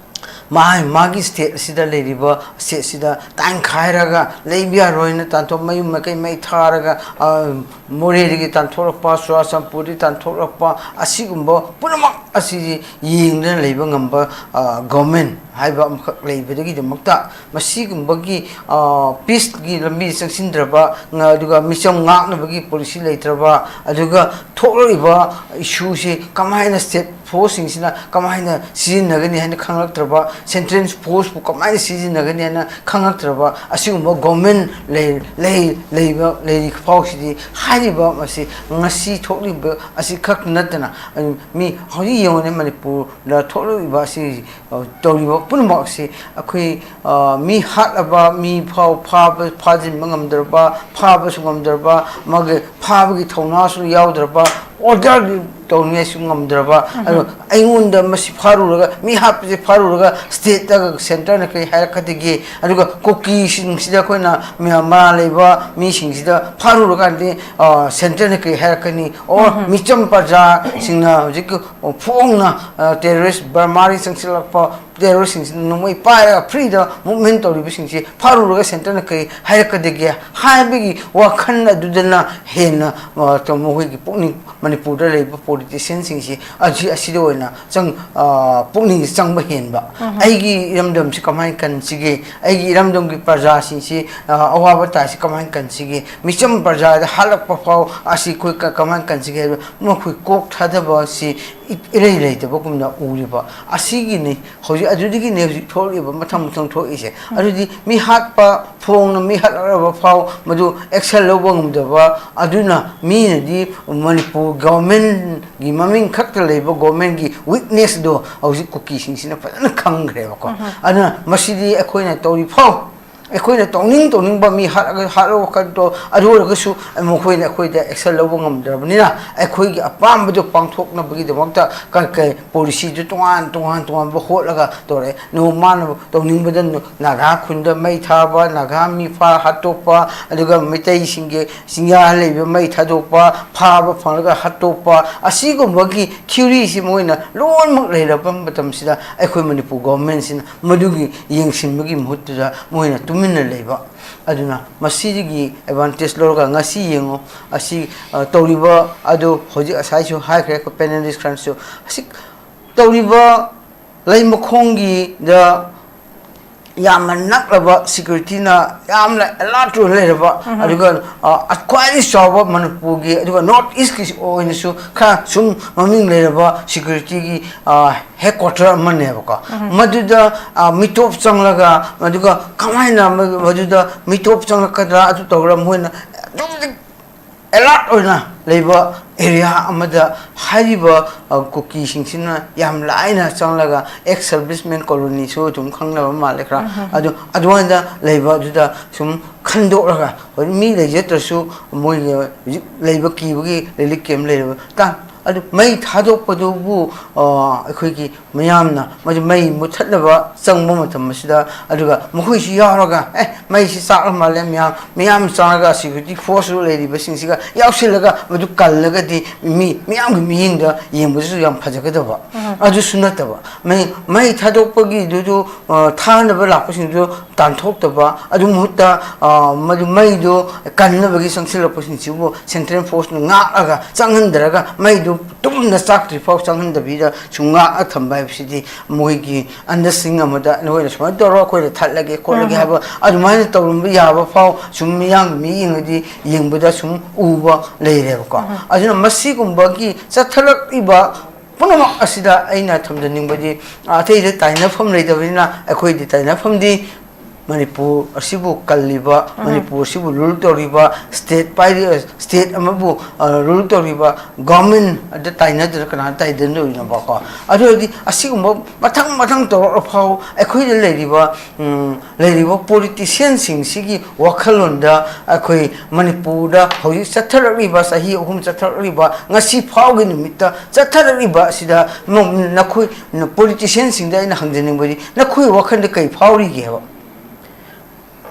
ꯃꯥꯒꯤ, ꯃꯥꯒꯤ ꯁ꯭ꯇꯦꯠ ꯑꯁꯤꯗ ꯂꯩꯔꯤꯕ ꯁ꯭ꯇꯦꯠꯁꯤꯗ ꯇꯥꯟꯈꯥꯏꯔꯒ ꯂꯩꯕ ꯌꯥꯔꯣꯏꯅ ꯇꯥꯟꯊꯣꯛ-, ꯃꯌꯨꯝ ꯃꯀꯩ ꯃꯩ ꯊꯥꯔꯒ, ꯑ, ꯃꯣꯔꯦꯗꯒꯤ ꯇꯥꯟꯊꯣꯔꯛꯄ, ꯆꯨꯔꯥꯆꯥꯟꯄꯨꯔꯗꯒꯤ ꯇꯥꯟꯊꯣꯔꯛꯄ ꯑꯁꯤꯒꯨꯝꯕ ꯄꯨꯝꯅꯃꯛ ꯑꯁꯤ ꯌꯦꯡꯗꯨꯅ ꯂꯩꯕ ꯉꯝꯕ, ꯑ, ꯒꯣꯔꯃꯦꯟ ꯍꯥꯏꯕ ꯑꯃꯈꯛ ꯂꯩꯕꯗꯒꯤꯗꯃꯛꯇ ꯃꯁꯤꯒꯨꯝꯕꯒꯤ, ꯑ, ꯄꯤꯁꯀꯤ ꯂꯝꯕꯤ ꯆꯪꯁꯤꯟꯗ꯭ꯔꯕ, ꯉ-, ꯑꯗꯨꯒ ꯃꯤꯆꯝ ꯉꯥꯛꯅꯕꯒꯤ ꯄꯣꯂꯤꯁꯤ ꯂꯩꯇ꯭ꯔꯕ, ꯑꯗꯨꯒ ꯊꯣꯛꯂꯛꯂꯤꯕ ꯏꯁꯨꯁꯤ ꯀꯃꯥꯏꯅ ꯁ꯭ꯇꯦꯠ ꯐꯣꯔꯁꯁꯤꯡꯁꯤꯅ ꯀꯃꯥꯏꯅ ꯁꯤꯖꯤꯟꯅꯒꯅꯤ ꯍꯥꯏꯅ ꯈꯪꯂꯛꯇ꯭ꯔꯕ, ꯁꯦꯟꯇ꯭ꯔꯦꯜ ꯐꯣꯔꯁꯄꯨ ꯀꯃꯥꯏꯅ ꯁꯤꯖꯤꯟꯅꯒꯅꯤ ꯍꯥꯏꯅ ꯈꯪꯂꯛꯇ꯭ꯔꯕ ꯑꯁꯤꯒꯨꯝꯕ ꯒꯣꯔꯃꯦꯟ ꯂꯩ-, ꯂꯩ-, ꯂꯩꯕ, ꯂꯩꯔꯤ ꯐꯥꯎꯁꯤꯗꯤ ꯍꯥꯏꯔꯤꯕ ꯃꯁꯤ ꯉꯁꯤ ꯊꯣꯛꯂꯤꯕ ꯑꯁꯤ ꯈꯛ ꯅꯠꯇꯅ, ꯑ, ꯃꯤ ꯍꯧꯖꯤꯛ ꯌꯦꯡꯉꯨꯅꯦ, ꯃꯅꯤꯄꯨꯔꯗ ꯊꯣꯛꯂꯤꯕ ꯑꯁꯤ, ꯑ, ꯇꯧꯔꯤꯕ ꯄꯨꯝꯅꯃꯛ ꯑꯁꯤ ꯑꯩꯈꯣꯏ, ꯑ, ꯃꯤ ꯍꯥꯠꯂꯕ ꯃꯤ ꯐꯥꯎ ꯐꯥꯕ, ꯐꯥꯖꯤꯟꯕ ꯉꯝꯗ꯭ꯔꯕ, ꯐꯥꯕꯁꯨ ꯉꯝꯗ꯭ꯔꯕ, ꯃꯥꯒꯤ ꯐꯥꯕꯒꯤ ꯊꯧꯅꯥꯁꯨ ꯌꯥꯎꯗ꯭ꯔꯕ, ꯑꯣꯔꯗꯔ ꯇꯧꯅꯤꯡꯉꯥꯏꯁꯨ ꯉꯝꯗ꯭ꯔꯕ, ꯑꯗꯣ ꯑꯩꯉꯣꯟꯗ ꯃꯁꯤ ꯐꯥꯔꯨꯔꯒ, ꯃꯤ ꯍꯥꯠꯄꯁꯦ ꯐꯥꯔꯨꯔꯒ ꯁ꯭ꯇꯦꯠꯇꯒ ꯁꯦꯟꯇꯔꯅ ꯀꯔꯤ ꯍꯥꯏꯔꯛꯀꯗꯒꯦ? ꯑꯗꯨꯒ ꯀꯨꯀꯤꯁꯤꯡꯁꯤꯗ ꯑꯩꯈꯣꯏꯅ ꯃ-, ꯃꯔꯥꯜ ꯂꯩꯕ ꯃꯤꯁꯤꯡꯁꯤꯗ ꯐꯥꯔꯨꯔꯀꯥꯟꯗꯗꯤ, ꯑ, ꯁꯦꯟꯇꯔꯅ ꯀꯔꯤ ꯍꯥꯏꯔꯛꯀꯅꯤ? ꯑꯣꯔ ꯃꯤꯆꯝ ꯄ꯭ꯔꯖꯥꯁꯤꯡꯅ ꯍꯧꯖꯤꯛꯀꯤ ꯐꯣꯡꯅ, ꯑ, ꯇꯦꯔꯣꯔꯤꯁ ꯕꯔꯃꯥꯗꯒꯤ ꯆꯪꯁꯤꯜꯂꯛꯄ ꯇꯦꯔꯣꯔꯤꯁꯁꯤꯡꯁꯤꯅ ꯅꯣꯡꯃꯩ ꯄꯥꯏꯔꯒ ꯐ꯭ꯔꯤꯗ ꯃꯨꯞꯃꯦꯟ ꯇꯧꯔꯤꯕꯁꯤꯡꯁꯤ ꯐꯥꯔꯨꯔꯒ ꯁꯦꯟꯇꯔꯅ ꯀꯔꯤ ꯍꯥꯏꯔꯛꯀꯗꯒꯦ ꯍꯥꯏꯕꯒꯤ ꯋꯥꯈꯜ ꯑꯗꯨꯗꯅ ꯍꯦꯟꯅ, ꯑ, ꯃꯈꯣꯏꯒꯤ ꯄꯨꯛꯅꯤꯡ, ꯃꯅꯤꯄꯨꯔꯗ ꯂꯩꯔꯤꯕ ꯄꯣꯂꯤꯇꯤꯁꯤꯌꯥꯟꯁꯤꯡꯁꯤ ꯑꯁꯤ, ꯑꯁꯤꯗ ꯑꯣꯏꯅ ꯆꯪ-, ꯑ, ꯄꯨꯛꯅꯤꯡꯁꯦ ꯆꯪꯕ ꯍꯦꯟꯕ꯫ ꯑꯩꯒꯤ ꯏꯔꯝꯗꯝꯁꯤ ꯀꯃꯥꯏꯅ ꯀꯟꯁꯤꯒꯦ? ꯑꯩꯒꯤ ꯏꯔꯝꯗꯝꯒꯤ ꯄ꯭ꯔꯖꯥꯁꯤꯡꯁꯤ, ꯑ, ꯑꯋꯥꯕ ꯇꯥꯏꯁꯤ ꯀꯃꯥꯏꯅ ꯀꯟꯁꯤꯒꯦ? ꯃꯤꯆꯝ ꯄ꯭ꯔꯖꯥꯗ ꯍꯥꯠꯂꯛꯄ ꯐꯥꯎ ꯑꯁꯤ ꯑꯩꯈꯣꯏ ꯀ-, ꯀꯃꯥꯏꯅ ꯀꯟꯁꯤꯒꯦ ꯍꯥꯏꯕ ꯃꯈꯣꯏ ꯀꯣꯛ ꯊꯥꯗꯕ ꯑꯁꯤ ꯏ-, ꯏꯔꯩ ꯂꯩꯇꯕꯒꯨꯝꯅ ꯎꯔꯤꯕ ꯑꯁꯤꯒꯤꯅꯤ꯫ ꯍꯧꯖꯤꯛ ꯑꯗꯨꯗꯒꯤꯅꯦ ꯍꯧꯖꯤꯛ ꯊꯣꯛꯂꯛꯏꯕ ꯃꯊꯪ ꯃꯊꯪ ꯊꯣꯛꯂꯛꯏꯁꯦ꯫ ꯑꯗꯨꯗꯤ ꯃꯤ ꯍꯥꯠꯄ, ꯐꯣꯡꯅ ꯃꯤ ꯍꯥꯠꯂꯛꯂꯕ ꯐꯥꯎ ꯃꯗꯨ ꯑꯦꯛꯁꯟ ꯂꯧꯕ ꯉꯝꯗꯕ, ꯑꯗꯨꯅ ꯃꯤꯅꯗꯤ ꯃꯅꯤꯄꯨꯔ ꯒꯣꯔꯃꯦꯟꯒꯤ ꯃꯃꯤꯡ ꯈꯛꯇ ꯂꯩꯕ ꯒꯣꯔꯃꯦꯟꯒꯤ ꯋꯤꯛꯅꯦꯁꯗꯣ ꯍꯧꯖꯤꯛ ꯀꯨꯀꯤꯁꯤꯡꯁꯤꯅ ꯐꯖꯅ ꯈꯪꯈ꯭ꯔꯦꯕꯀꯣ꯫ ꯑꯗꯨꯅ ꯃꯁꯤꯗꯤ ꯑꯩꯈꯣꯏꯅ ꯇꯧꯔꯤ ꯐꯥꯎ, ꯑꯩꯈꯣꯏꯅ ꯇꯧꯅꯤꯡ ꯇꯧꯅꯤꯡꯕ ꯃꯤ ꯍꯥꯠꯂꯒ, ꯍꯥꯠꯂꯣ ꯋꯥꯈꯜꯗꯣ, ꯑꯗꯨ ꯑꯣꯏꯔꯒꯁꯨ ꯃꯈꯣꯏꯅ ꯑꯩꯈꯣꯏꯗ ꯑꯦꯛꯁꯟ ꯂꯧꯕ ꯉꯝꯗ꯭ꯔꯕꯅꯤꯅ ꯑꯩꯈꯣꯏꯒꯤ ꯑꯄꯥꯝꯕꯗꯣ ꯄꯥꯡꯊꯣꯛꯅꯕꯒꯤꯗꯃꯛꯇ ꯀ-, ꯀ-, ꯄꯣꯂꯤꯁꯤꯗꯨ ꯇꯣꯉꯥꯟ ꯇꯣꯉꯥꯟ ꯇꯣꯉꯥꯟꯕ ꯍꯣꯠꯂꯒ ꯇꯧꯔꯛꯑꯦ꯫ ꯅꯣꯡ ꯃꯥꯅ ꯇꯧꯅꯤꯡꯕꯗ ꯅꯣ-, ꯅꯥꯒꯥ ꯈꯨꯟꯗ ꯃꯩ ꯊꯥꯕ, ꯅꯥꯒꯥ ꯃꯤ ꯐꯥ ꯍꯥꯠꯇꯣꯛꯄ, ꯑꯗꯨꯒ ꯃꯩꯇꯩꯁꯤꯡꯒꯤ ꯆꯤꯡꯌꯥ ꯂꯩꯕ ꯃꯩ ꯊꯥꯗꯣꯛꯄ, ꯐꯥꯕ ꯐꯪꯂꯒ ꯍꯥꯠꯇꯣꯛꯄ, ꯑꯁꯤꯒꯨꯝꯕꯒꯤ ꯊꯤꯑꯣꯔꯤꯁꯤ ꯃꯣꯏꯅ ꯂꯣꯏꯅꯃꯛ ꯂꯩꯔꯕ ꯃꯇꯝꯁꯤꯗ ꯑꯩꯈꯣꯏ ꯃꯅꯤꯄꯨꯔ ꯒꯣꯚꯔꯟꯃꯦꯟꯁꯤꯅ ꯃꯗꯨꯒꯤ ꯌꯦꯡꯁꯤꯟꯕꯒꯤ ꯃꯍꯨꯠꯇꯨꯗ ꯃꯣꯏꯅ ꯇꯨꯃꯤꯟꯅ ꯂꯩꯕ꯫ ꯑꯗꯨꯅ ꯃꯁꯤꯗꯒꯤ ꯑꯦꯗꯚꯥꯟꯇꯦꯖ ꯂꯧꯔꯒ ꯉꯁꯤ ꯌꯦꯡꯉꯣ, ꯑꯁꯤ, ꯑ, ꯇꯧꯔꯤꯕ ꯑꯗꯨ ꯍꯧꯖꯤꯛ ꯉꯁꯥꯏꯁꯨ ꯍꯥꯏꯈ꯭ꯔꯦ ꯑꯩꯈꯣꯏ ꯄꯦꯅꯦꯂꯤꯁ ꯈꯔꯅꯁꯨ, ꯑꯁꯤ ꯇꯧꯔꯤꯕ ꯂꯩ ꯃꯈꯣꯡꯒꯤꯗ ꯌꯥꯝꯅ ꯅꯛꯂꯕ ꯁꯦꯀ꯭ꯌꯨꯔꯤꯇꯤꯅ ꯌꯥꯝꯅ ꯑꯦꯂꯔꯠ ꯑꯣꯏꯅ ꯂꯩꯔꯕ, ꯑꯗꯨꯒ, ꯑ, ꯈ꯭ꯋꯥꯏꯗꯒꯤ ꯆꯥꯎꯕ ꯃꯅꯤꯄꯨꯔꯒꯤ, ꯑꯗꯨꯒ ꯅꯣꯔꯠ ꯏꯁꯀꯤ ꯑꯣꯏꯅꯁꯨ ꯈꯔ ꯁꯨꯝ ꯃꯃꯤꯡ ꯂꯩꯔꯕ ꯁꯦꯀ꯭ꯌꯨꯔꯤꯇꯤꯒꯤ, ꯑ, ꯍꯦꯗꯀ꯭ꯋꯥꯇꯔ ꯑꯃꯅꯦꯕꯀꯣ꯫ ꯃꯗꯨꯗ, ꯑ, ꯃꯤꯇꯣꯞ ꯆꯪꯂꯒ, ꯑꯗꯨꯒ ꯀꯃꯥꯏꯅ ꯃ-, ꯃꯗꯨꯗ ꯃꯤꯇꯣꯞ ꯆꯪꯂꯛꯀꯗ꯭ꯔꯥ, ꯑꯗꯨ ꯇꯧꯔ ꯃꯣꯏꯅ ꯑꯗꯨꯝ ꯑꯦꯂꯔꯠ ꯑꯣꯏꯅ ꯂꯩꯕ ꯑꯦꯔꯤꯌꯥ ꯑꯃꯗ ꯍꯥꯏꯔꯤꯕ, ꯑ, ꯀꯨꯀꯤꯁꯤꯡꯁꯤꯅ ꯌꯥꯝ ꯂꯥꯏꯅ ꯆꯪꯂꯒ, ꯑꯦꯛꯁ ꯁꯔꯚꯤꯁꯃꯦꯟ ꯀꯣꯂꯣꯅꯤꯁꯨ ꯑꯗꯨꯝ ꯈꯪꯅꯕ ꯃꯥꯜꯂꯦ ꯈꯔ, ꯑꯗꯨ ꯑꯗꯨꯃꯥꯏꯅ ꯂꯩꯕ ꯑꯗꯨꯗ ꯁꯨꯝ ꯈꯟꯗꯣꯛꯂꯒ, ꯍꯧꯖꯤꯛ ꯃꯤ ꯂꯩꯖꯗ꯭ꯔꯁꯨ ꯃꯣꯏꯒꯤ ꯍꯧꯖꯤꯛ ꯂꯩꯕ ꯀꯤꯕꯒꯤ ꯔꯤꯂꯤꯐ ꯀꯦꯝ ꯂꯩꯔꯕ ꯇꯥꯡ ꯑꯗꯨ ꯃꯩ ꯊꯥꯗꯣꯛꯄꯗꯨꯕꯨ, ꯑ, ꯑꯩꯈꯣꯏꯒꯤ ꯃꯤꯌꯥꯝꯅ ꯃꯗꯨ ꯃꯩ ꯃꯨꯊꯠꯅꯕ ꯆꯪꯕ ꯃꯇꯝ ꯑꯁꯤꯗ, ꯑꯗꯨꯒ ꯃꯈꯣꯏꯁꯨ ꯌꯥꯎꯔꯒ, "ꯑꯦ, ꯃꯩꯁꯤ ꯆꯥꯛꯂ ꯃꯥꯜꯂꯦ, ꯃꯤꯌꯥꯝ, ꯃꯤꯌꯥꯝ ꯆꯪꯉꯒ ꯁꯦꯀ꯭ꯌꯨꯔꯤꯇꯤ ꯐꯣꯔꯁꯇꯨ ꯂꯩꯔꯤꯕꯁꯤꯡꯁꯤꯒ ꯌꯥꯎꯁꯤꯜꯂꯒ ꯃꯗꯨ ꯀꯜꯂꯒꯗꯤ ꯃꯤ ꯃꯤꯌꯥꯝꯒꯤ ꯃꯤꯠꯌꯦꯡꯗ ꯌꯦꯡꯕꯗꯁꯨ ꯌꯥꯝ ꯐꯖꯒꯗꯕ"꯫ ꯑꯗꯨꯁꯨ ꯅꯠꯇꯕ, ꯃꯩ, ꯃꯩ ꯊꯥꯗꯣꯛꯄꯒꯤꯗꯨꯗꯨ, ꯑ, ꯊꯥꯅꯕ ꯂꯥꯛꯄꯁꯤꯡꯗꯨ ꯇꯥꯟꯊꯣꯛꯇꯕ, ꯑꯗꯨ ꯃꯍꯨꯠꯇ, ꯑ, ꯃꯗꯨ ꯃꯩꯗꯨ ꯀꯟꯅꯕꯒꯤ ꯆꯪꯁꯤꯜꯂꯛꯄꯁꯤꯡꯁꯤꯕꯨ ꯁꯦꯟꯇ꯭ꯔꯦꯜ ꯐꯣꯔꯁꯅ ꯉꯥꯛꯂꯒ ꯆꯪꯍꯟꯗꯔꯒ, ꯃꯩꯗꯨ ꯇꯨꯝꯅ ꯆꯥꯛꯇ꯭ꯔꯤ ꯐꯥꯎ ꯆꯪꯍꯟꯗꯕꯤꯗ ꯁꯨꯝ ꯉꯥꯛꯑ ꯊꯝꯕ ꯍꯥꯏꯕꯁꯤꯗꯤ, ꯃꯣꯏꯒꯤ ꯑꯟꯗꯔꯁ꯭ꯇꯦꯟꯗꯤꯡ ꯑꯃꯗ ꯅꯈꯣꯏꯅ ꯁꯨꯃꯥꯏꯅ ꯇꯧꯔꯣ, ꯑꯩꯈꯣꯏꯅ ꯊꯠꯂꯒꯦ, ꯈꯣꯠꯂꯒꯦ ꯍꯥꯏꯕ ꯑꯗꯨꯃꯥꯏꯅ ꯇꯧꯔꯝꯕ ꯌꯥꯕ ꯐꯥꯎ ꯁꯨꯝ ꯃꯤꯌꯥꯝꯒꯤ ꯃꯤꯠꯌꯦꯡꯗꯗꯤ, ꯌꯦꯡꯕꯗ ꯁꯨꯝ ꯎꯕ ꯂꯩꯔꯦꯕꯀꯣ꯫ ꯑꯗꯨꯅ ꯃꯁꯤꯒꯨꯝꯕꯒꯤ ꯆꯠꯊꯔꯛꯂꯤꯕ ꯄꯨꯝꯅꯃꯛ ꯑꯁꯤꯗ ꯑꯩꯅ ꯊꯝꯖꯅꯤꯡꯕꯗꯤ, ꯑꯇꯩꯗ ꯇꯥꯏꯅꯐꯝ ꯂꯩꯇꯕꯅꯤꯅ, ꯑꯩꯈꯣꯏꯗꯤ ꯇꯥꯏꯅꯐꯝꯗꯤ ꯃꯅꯤꯄꯨꯔ ꯑꯁꯤꯕꯨ ꯀꯜꯂꯤꯕ, ꯃꯅꯤꯄꯨꯔ ꯑꯁꯤꯕꯨ ꯔꯨꯜ ꯇꯧꯔꯤꯕ, ꯁ꯭ꯇꯦꯠ ꯄꯥꯏꯔꯤ, ꯁ꯭ꯇꯦꯠ ꯑꯃꯕꯨ, ꯑ, ꯔꯨꯜ ꯇꯧꯔꯤꯕ ꯒꯣꯔꯃꯦꯟ ꯑꯗ ꯇꯥꯏꯅꯗꯅ ꯀꯅꯥ ꯇꯥꯏꯅꯗꯣꯏꯅꯣꯕꯀꯣ? ꯑꯗꯨ ꯑꯣꯏꯔꯗꯤ ꯑꯁꯤꯒꯨꯝꯕ ꯃꯊꯪ ꯃꯊꯪ ꯇꯧꯔꯛꯂ ꯐꯥꯎ ꯑꯩꯈꯣꯏꯗ ꯂꯩꯔꯤꯕ, ꯎꯝ, ꯂꯩꯔꯤꯕ ꯄꯣꯂꯤꯇꯤꯁꯤꯌꯟꯁꯤꯡꯁꯤꯒꯤ ꯋꯥꯈꯜꯂꯣꯟꯗ ꯑꯩꯈꯣꯏ ꯃꯅꯤꯄꯨꯔꯗ ꯍꯧꯖꯤꯛ ꯆꯠꯊꯔꯛꯂꯤꯕ, ꯆꯍꯤ ꯑꯍꯨꯝ ꯆꯠꯊꯔꯛꯂꯤꯕ, ꯉꯁꯤ ꯐꯥꯎꯒꯤ ꯅꯨꯃꯤꯠꯇ ꯆꯠꯊꯔꯛꯂꯤꯕ ꯑꯁꯤꯗ ꯅ-, ꯅꯈꯣꯏ ꯄꯣꯂꯤꯇꯤꯁꯤꯌꯟꯁꯤꯡꯗ ꯑꯩꯅ ꯍꯪꯖꯅꯤꯡꯕꯗꯤ, ꯅꯈꯣꯏ ꯋꯥꯈꯜꯗ ꯀꯩ ꯐꯥꯎꯔꯤꯒꯦ ꯍꯥꯏꯕ?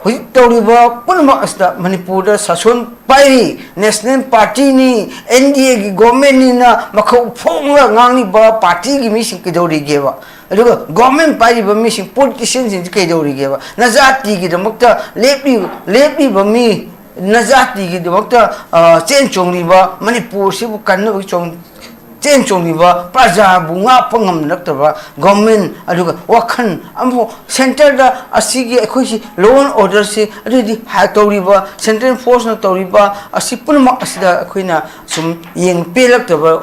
ꯍꯧꯖꯤꯛ ꯇꯧꯔꯤꯕ ꯄꯨꯝꯅꯃꯛ ꯑꯁꯤꯗ ꯃꯅꯤꯄꯨꯔꯗ ꯁꯥꯁꯣꯟ ꯄꯥꯏꯔꯤ, ꯅꯦꯁꯅꯦꯜ ꯄꯥꯔꯇꯤꯅꯤ, ꯑꯦꯟ ꯗꯤ ꯑꯦꯒꯤ ꯒꯣꯔꯃꯦꯟꯅꯤꯅ ꯃꯈꯧ ꯐꯣꯡꯅ ꯉꯥꯡꯂꯤꯕ ꯄꯥꯔꯇꯤꯒꯤ ꯃꯤꯁꯤꯡ ꯀꯩꯗꯧꯔꯤꯒꯦꯕ? ꯑꯗꯨꯒ ꯒꯣꯔꯃꯦꯟ ꯄꯥꯏꯔꯤꯕ ꯃꯤꯁꯤꯡ, ꯄꯣꯂꯤꯇꯤꯁꯤꯌꯟꯁꯤꯡꯁꯤ ꯀꯩꯗꯧꯔꯤꯒꯦꯕ? ꯅꯖꯥꯇꯤꯒꯤꯗꯃꯛꯇ ꯂꯦꯞꯂꯤ-, ꯂꯦꯞꯂꯤꯕ ꯃꯤ, ꯅꯖꯥꯇꯤꯒꯤꯗꯃꯛꯇ, ꯑ, ꯆꯦꯟ ꯆꯣꯡꯂꯤꯕ, ꯃꯅꯤꯄꯨꯔꯁꯤꯕꯨ ꯀꯟꯅꯕꯒꯤ ꯆꯣꯡ-, ꯆꯦꯟ ꯆꯣꯡꯂꯤꯕ, ꯄ꯭ꯔꯖꯥꯕꯨ ꯉꯥꯛꯄ ꯉꯝꯅꯔꯛꯇꯕ ꯒꯣꯔꯃꯦꯟ, ꯑꯗꯨꯒ ꯋꯥꯈꯜ ꯑꯃꯐꯥꯎ ꯁꯦꯟꯇꯔꯗ ꯑꯁꯤꯒꯤ ꯑꯩꯈꯣꯏꯁꯤ law and order ꯁꯤ, ꯑꯗꯨꯗꯤ ꯍꯥ-, ꯇꯧꯔꯤꯕ ꯁꯦꯟꯇ꯭ꯔꯦꯜ ꯐꯣꯔꯁꯅ ꯇꯧꯔꯤꯕ ꯑꯁꯤ ꯄꯨꯝꯅꯃꯛ ꯑꯁꯤꯗ ꯑꯩꯈꯣꯏꯅ ꯁꯨꯝ ꯌꯦꯡ ꯄꯦꯜꯂꯛꯇꯕ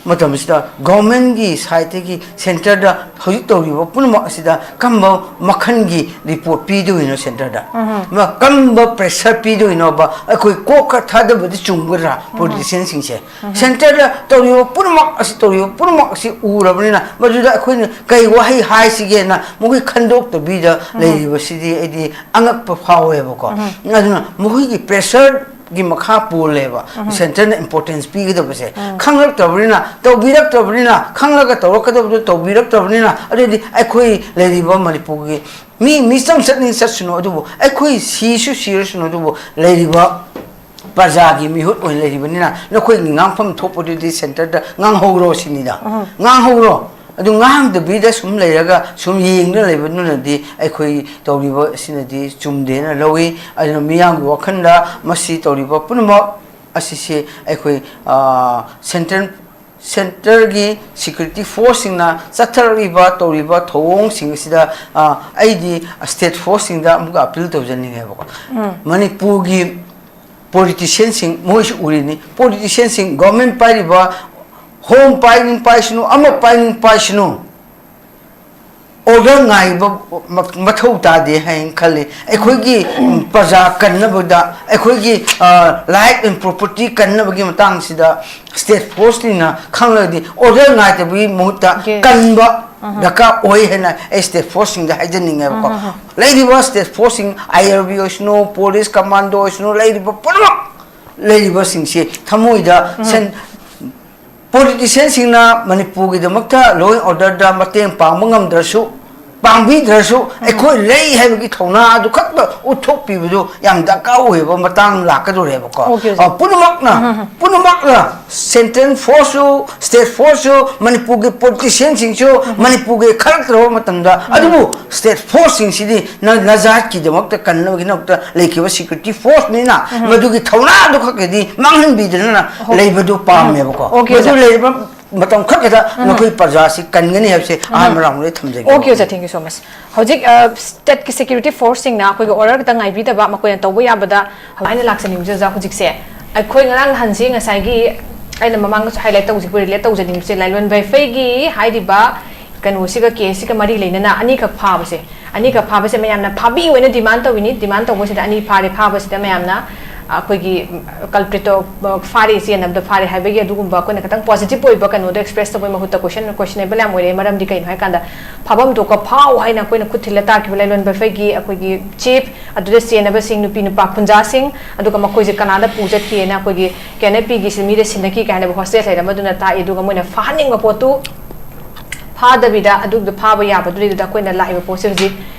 ꯃꯇꯝꯁꯤꯗ ꯒꯣꯔꯃꯦꯟꯒꯤ ꯁꯥꯏꯠꯇꯒꯤ ꯁꯦꯟꯇꯔꯗ ꯍꯧꯖꯤꯛ ꯇꯧꯔꯤꯕ ꯄꯨꯝꯅꯃꯛ ꯑꯁꯤꯗ ꯀꯔꯝꯕ ꯃꯈꯜꯒꯤ ꯔꯤꯄꯣꯔꯠ ꯄꯤꯗꯣꯏꯅꯣ ꯁꯦꯟꯇꯔꯗ? ꯃ-, ꯀꯔꯝꯕ ꯄ꯭ꯔꯦꯁꯔ ꯄꯤꯗꯣꯏꯅꯣꯕ? ꯑꯩꯈꯣꯏ ꯀꯣꯛ ꯈꯔ ꯊꯥꯗꯕꯗꯤ ꯆꯨꯝꯒꯗ꯭ꯔꯥ ꯄꯣꯂꯤꯇꯤꯁꯤꯌꯟꯁꯤꯡꯁꯦ? ꯁꯦꯟꯇꯔꯗ ꯇꯧꯔꯤꯕ ꯄꯨꯝꯅꯃꯛ ꯑꯁꯤ, ꯇꯧꯔꯤꯕ ꯄꯨꯝꯅꯃꯛ ꯑꯁꯤ ꯎꯔꯕꯅꯤꯅ ꯃꯗꯨꯗ ꯑꯩꯈꯣꯏꯅ ꯀꯩ ꯋꯥꯍꯩ ꯍꯥꯏꯁꯤꯒꯦꯅ ꯃꯈꯣꯏ ꯈꯟꯗꯣꯛꯇꯕꯤꯗ ꯂꯩꯔꯤꯕꯁꯤꯗꯤ ꯑꯩꯗꯤ ꯑꯉꯛꯄ ꯐꯥꯎꯋꯦꯕꯀꯣ꯫ ꯑꯗꯨꯅ ꯃꯈꯣꯏꯒꯤ ꯄ꯭ꯔꯦꯁꯔꯒꯤ ꯃꯈꯥ ꯄꯣꯜꯂꯦꯕ ꯁꯦꯟꯇꯔꯅ ꯏꯝꯄꯣꯔꯇꯦꯟꯁ ꯄꯤꯒꯗꯕꯁꯦ꯫ ꯈꯪꯂꯛꯇꯕꯅꯤꯅ, ꯇꯧꯕꯤꯔꯛꯇꯕꯅꯤꯅ, ꯈꯪꯂꯒ ꯇꯧꯔꯛꯀꯗꯕꯗꯨ ꯇꯧꯕꯤꯔꯛꯇꯕꯅꯤꯅ, ꯑꯗꯨꯗꯤ ꯑꯩꯈꯣꯏ ꯂꯩꯔꯤꯕ ꯃꯅꯤꯄꯨꯔꯒꯤ ꯃꯤ, ꯃꯤꯆꯪ ꯆꯠꯅꯤꯡ ꯆꯠꯁꯅꯨ, ꯑꯗꯨꯕꯨ ꯑꯩꯈꯣꯏ ꯁꯤꯁꯨ ꯁꯤꯔꯁꯅꯨ, ꯑꯗꯨꯕꯨ ꯂꯩꯔꯤꯕ ꯄ꯭ꯔꯖꯥꯒꯤ ꯃꯤꯍꯨꯠ ꯑꯣꯏꯅ ꯂꯩꯔꯤꯕꯅꯤꯅ ꯅꯈꯣꯏꯒꯤ ꯉꯥꯡꯐꯝ ꯊꯣꯛꯄꯗꯨꯗꯤ ꯁꯦꯟꯇꯔꯗ ꯉꯥꯡꯍꯧꯔꯣ ꯁꯤꯅꯤꯗ꯫ ꯉꯥꯡꯍꯧꯔꯣ꯫ ꯑꯗꯨ ꯉꯥꯡꯗꯕꯤꯗ ꯁꯨꯝ ꯂꯩꯔꯒ ꯁꯨꯝ ꯌꯦꯡꯗꯨꯅ ꯂꯩꯕꯗꯨꯅꯗꯤ ꯑꯩꯈꯣꯏ ꯇꯧꯔꯤꯕ ꯑꯁꯤꯅꯗꯤ ꯆꯨꯝꯗꯦꯅ ꯂꯧꯏ꯫ ꯑꯗꯨꯅ ꯃꯤꯌꯥꯝꯒꯤ ꯋꯥꯈꯜꯗ ꯃꯁꯤ ꯇꯧꯔꯤꯕ ꯄꯨꯝꯅꯃꯛ ꯑꯁꯤꯁꯦ ꯑꯩꯈꯣꯏ, ꯑ, ꯁꯦꯟꯇ꯭ꯔꯦꯜ, ꯁꯦꯟꯇꯔꯒꯤ ꯁꯦꯀ꯭ꯌꯨꯔꯤꯇꯤ ꯐꯣꯔꯁꯁꯤꯡꯅ ꯆꯠꯊꯔꯛꯂꯤꯕ ꯇꯧꯔꯤꯕ ꯊꯧꯑꯣꯡꯁꯤꯡ ꯑꯁꯤꯗ, ꯑ, ꯑꯩꯗꯤ ꯁ꯭ꯇꯦꯠ ꯐꯣꯔꯁꯁꯤꯡꯗ ꯑꯃꯨꯛꯀ ꯑꯄꯤꯜ ꯇꯧꯖꯅꯤꯡꯉꯦꯕꯀꯣ꯫ ꯃꯅꯤꯄꯨꯔꯒꯤ ꯄꯣꯂꯤꯇꯤꯁꯤꯌꯟꯁꯤꯡ ꯃꯣꯏꯁꯨ ꯎꯔꯤꯅꯤ꯫ ꯄꯣꯂꯤꯇꯤꯁꯤꯌꯟꯁꯤꯡ, ꯒꯣꯔꯃꯦꯟ ꯄꯥꯏꯔꯤꯕ, ꯍꯣꯝ ꯄꯥꯏꯅꯤꯡ ꯄꯥꯏꯁꯅꯨ, ꯑꯃ ꯄꯥꯏꯅꯤꯡ ꯄꯥꯏꯁꯅꯨ, ꯑꯣꯔꯗꯔ ꯉꯥꯏꯕ ꯃ-, ꯃꯊꯧ ꯇꯥꯗꯦ ꯍꯥꯏꯅ ꯈꯜꯂꯤ꯫ ꯑꯩꯈꯣꯏꯒꯤ, ꯎꯝ, ꯄ꯭ꯔꯖꯥ ꯀꯟꯅꯕꯗ, ꯑꯩꯈꯣꯏꯒꯤ, ꯑ, life and property ꯀꯟꯅꯕꯒꯤ ꯃꯇꯥꯡꯁꯤꯗ ꯁ꯭ꯇꯦꯠ ꯐꯣꯔꯁꯁꯤꯡꯅ ꯈꯪꯂꯒꯗꯤ ꯑꯣꯔꯗꯔ ꯉꯥꯏꯗꯕꯒꯤ ꯃꯍꯨꯠꯇ, yes, ꯀꯟꯕ, ꯑꯍ, ꯗꯔꯀꯥꯔ ꯑꯣꯏ ꯍꯥꯏꯅ ꯑꯩ ꯁ꯭ꯇꯦꯠ ꯐꯣꯔꯁꯁꯤꯡꯗ ꯍꯥꯏꯖꯅꯤꯡꯉꯦꯕꯀꯣ꯫ ꯑꯍ, ꯑꯍ꯫ ꯂꯩꯔꯤꯕ ꯁ꯭ꯇꯦꯠ ꯐꯣꯔꯁꯁꯤꯡ, ꯑꯥꯏ ꯑꯥꯔ ꯕꯤ ꯑꯣꯏꯁꯅꯨ, ꯄꯨꯂꯤꯁ ꯀꯃꯥꯟꯗꯣ ꯑꯣꯏꯁꯅꯨ, ꯂꯩꯔꯤꯕ ꯄꯨꯝꯅꯃꯛ ꯂꯩꯔꯤꯕꯁꯤꯡꯁꯤ ꯊꯃꯣꯏꯗ, ꯎꯝ, ꯁꯦꯟ-, ꯄꯣꯂꯤꯇꯤꯁꯤꯌꯟꯁꯤꯡꯅ ꯃꯅꯤꯄꯨꯔꯒꯤꯗꯃꯛꯇ law and orderꯗ ꯃꯇꯦꯡ ꯄꯥꯡꯕ ꯉꯝꯗ꯭ꯔꯁꯨ, ꯄꯥꯡꯕꯤꯗ꯭ꯔꯁꯨ, ꯎꯝ, ꯑꯩꯈꯣꯏ ꯂꯩ ꯍꯥꯏꯕꯒꯤ ꯊꯧꯅꯥ ꯑꯗꯨ ꯈꯛꯇ ꯎꯠꯊꯣꯛꯄꯤꯕꯗꯨ ꯌꯥꯝ ꯗꯔꯀꯥꯔ ꯑꯣꯏꯕ ꯃꯇꯥꯡ ꯂꯥꯛꯀꯗꯧꯔꯦꯕꯀꯣ꯫ Okay, okay. ꯑ, ꯄꯨꯝꯅꯃꯛꯅ, ꯎꯝ, ꯎꯝ, ꯎꯝ, ꯄꯨꯝꯅꯃꯛꯅ, central forceꯁꯨ, state forceꯁꯨ, ꯃꯅꯤꯄꯨꯔꯒꯤ ꯄꯣꯂꯤꯇꯤꯁꯤꯌꯟꯁꯤꯡꯁꯨ, ꯎꯝ, ꯎꯝ, ꯃꯅꯤꯄꯨꯔꯒꯤ ꯈꯜꯂꯛꯇ꯭ꯔꯕ ꯃꯇꯝꯗ, ꯎꯝ, ꯎꯝ, ꯑꯗꯨꯕꯨ state forceꯁꯤꯡꯁꯤꯗꯤ ꯅ-, ꯅꯖꯥꯠꯀꯤꯗꯃꯛꯇ ꯀꯟꯅꯕꯒꯤꯗꯃꯛꯇ ꯂꯩꯈꯤꯕ ꯁꯦꯀ꯭ꯌꯨꯔꯤꯇꯤ ꯐꯣꯔꯁꯅꯤꯅ, ꯎꯝ, ꯎꯝ, ꯃꯗꯨꯒꯤ ꯊꯧꯅꯥꯗꯨ ꯈꯛꯀꯤꯗꯤ ꯃꯥꯡꯍꯟꯕꯤꯗꯅ, ꯍꯣꯏ, ꯂꯩꯕꯗꯨ, ꯎꯝ, ꯄꯥꯝꯃꯦꯕꯀꯣ꯫ Okay, ꯃꯗꯨ sir. ꯂꯩꯔꯕ ꯃꯇꯝ ꯈꯛꯇꯗ, ꯎꯝ, ꯅꯈꯣꯏ ꯄ꯭ꯔꯖꯥꯁꯤ ꯀꯟꯒꯅꯤ ꯍꯥꯏꯕꯁꯤ, ꯎꯝ, ꯑꯍꯥꯟꯕ ꯔꯥꯎꯟꯗ ꯊꯝꯖꯒꯦ꯫ Okay, sir, thank you so much. ꯍꯧꯖꯤꯛ, ꯑ, stateꯀꯤ security forceꯁꯤꯡꯅ ꯑꯩꯈꯣꯏꯒꯤ order ꯈꯛꯇ ꯉꯥꯏꯕꯤꯗꯕ, ꯃꯈꯣꯏꯅ ꯇꯧꯕ ꯌꯥꯕꯗ ꯍꯥꯏꯅ ꯂꯥꯛꯆꯅꯤꯡꯕꯁꯦ, ꯑꯣꯖꯥ, ꯍꯧꯖꯤꯛꯁꯦ ꯑꯩꯈꯣꯏ ꯉꯔꯥꯡ ꯅꯍꯥꯟꯁꯤ ꯉꯁꯥꯏꯒꯤ ꯑꯩꯅ ꯃꯃꯥꯡꯗꯁꯨ highlight ꯇꯧꯖꯈꯤꯕ, relate ꯇꯧꯖꯅꯤꯡꯕꯁꯦ, ꯂꯥꯏꯂꯣꯟ ꯕꯩꯐꯩꯒꯤ ꯍꯥꯏꯔꯤꯕ ꯀꯩꯅꯣꯁꯤꯒ, case ꯁꯤꯒ ꯃꯔꯤ ꯂꯩꯅꯅ ꯑꯅꯤꯈꯛ ꯐꯥꯕꯁꯦ, ꯑꯅꯤꯈꯛ ꯐꯥꯕꯁꯦ ꯃꯌꯥꯝꯅ ꯐꯥꯕꯤꯌꯨ ꯍꯥꯏꯅ demand ꯇꯧꯏꯅꯤ꯫ Demand ꯇꯧꯕꯁꯤꯗ ꯑꯅꯤ ꯐꯥꯔꯦ, ꯐꯥꯕꯁꯤꯗ ꯃꯌꯥꯝꯅ ꯑꯩꯈꯣꯏꯒꯤ culprit ꯇꯣ ꯐꯥꯔꯦ, ꯆꯦꯟꯅꯕꯗꯣ ꯐꯥꯔꯦ ꯍꯥꯏꯕꯒꯤ ꯑꯗꯨꯒꯨꯝꯕ ꯑꯩꯈꯣꯏꯅ ꯈꯤꯇꯪ positive ꯑꯣꯏꯕ ꯀꯩꯅꯣꯗꯣ express ꯇꯧꯕꯒꯤ ꯃꯍꯨꯠꯇ question, questionable ꯌꯥꯝ ꯑꯣꯏꯔꯛꯑꯦ꯫ ꯃꯔꯝꯗꯤ ꯀꯩꯅꯣ ꯍꯥꯏꯀꯥꯟꯗ, ꯐꯥꯐꯝ ꯊꯣꯛꯄ ꯐꯥꯎ ꯍꯥꯏꯅ ꯑꯩꯈꯣꯏꯅ ꯈꯨꯠ ꯊꯤꯜꯂ ꯇꯥꯛꯈꯤꯕ ꯂꯥꯏꯂꯣꯟ ꯕꯩꯐꯩꯒꯤ ꯑꯩꯈꯣꯏꯒꯤ chief, ꯑꯗꯨꯗ ꯆꯦꯟꯅꯕꯁꯤꯡ ꯅꯨꯄꯤ ꯅꯨꯄꯥ ꯈꯨꯟꯖꯥꯁꯤꯡ, ꯑꯗꯨꯒ ꯃꯈꯣꯏꯁꯦ ꯀꯅꯥꯗ ꯄꯨ ꯆꯠꯈꯤꯑꯅ ꯑꯩꯈꯣꯏꯒꯤ ꯀꯦꯅꯦꯄꯤꯒꯤꯁꯤ ꯃꯤꯗ ꯁꯤꯟꯅꯈꯤ ꯀꯥꯏꯅ hostage ꯂꯩꯔꯝꯕꯗꯨꯅ ꯇꯥꯛꯏ꯫ ꯑꯗꯨꯒ ꯃꯣꯏꯅ ꯐꯥꯍꯟꯅꯤꯡꯕ ꯄꯣꯠꯇꯨ ꯐꯥꯗꯕꯤꯗ ꯑꯗꯨꯗ ꯐꯥꯕ ꯌꯥꯕꯗꯨꯗꯩꯗꯨꯗ ꯑꯩꯈꯣꯏꯅ ꯂꯥꯛꯏꯕ ꯄꯣꯠꯁꯦ ꯍꯧꯖꯤꯛ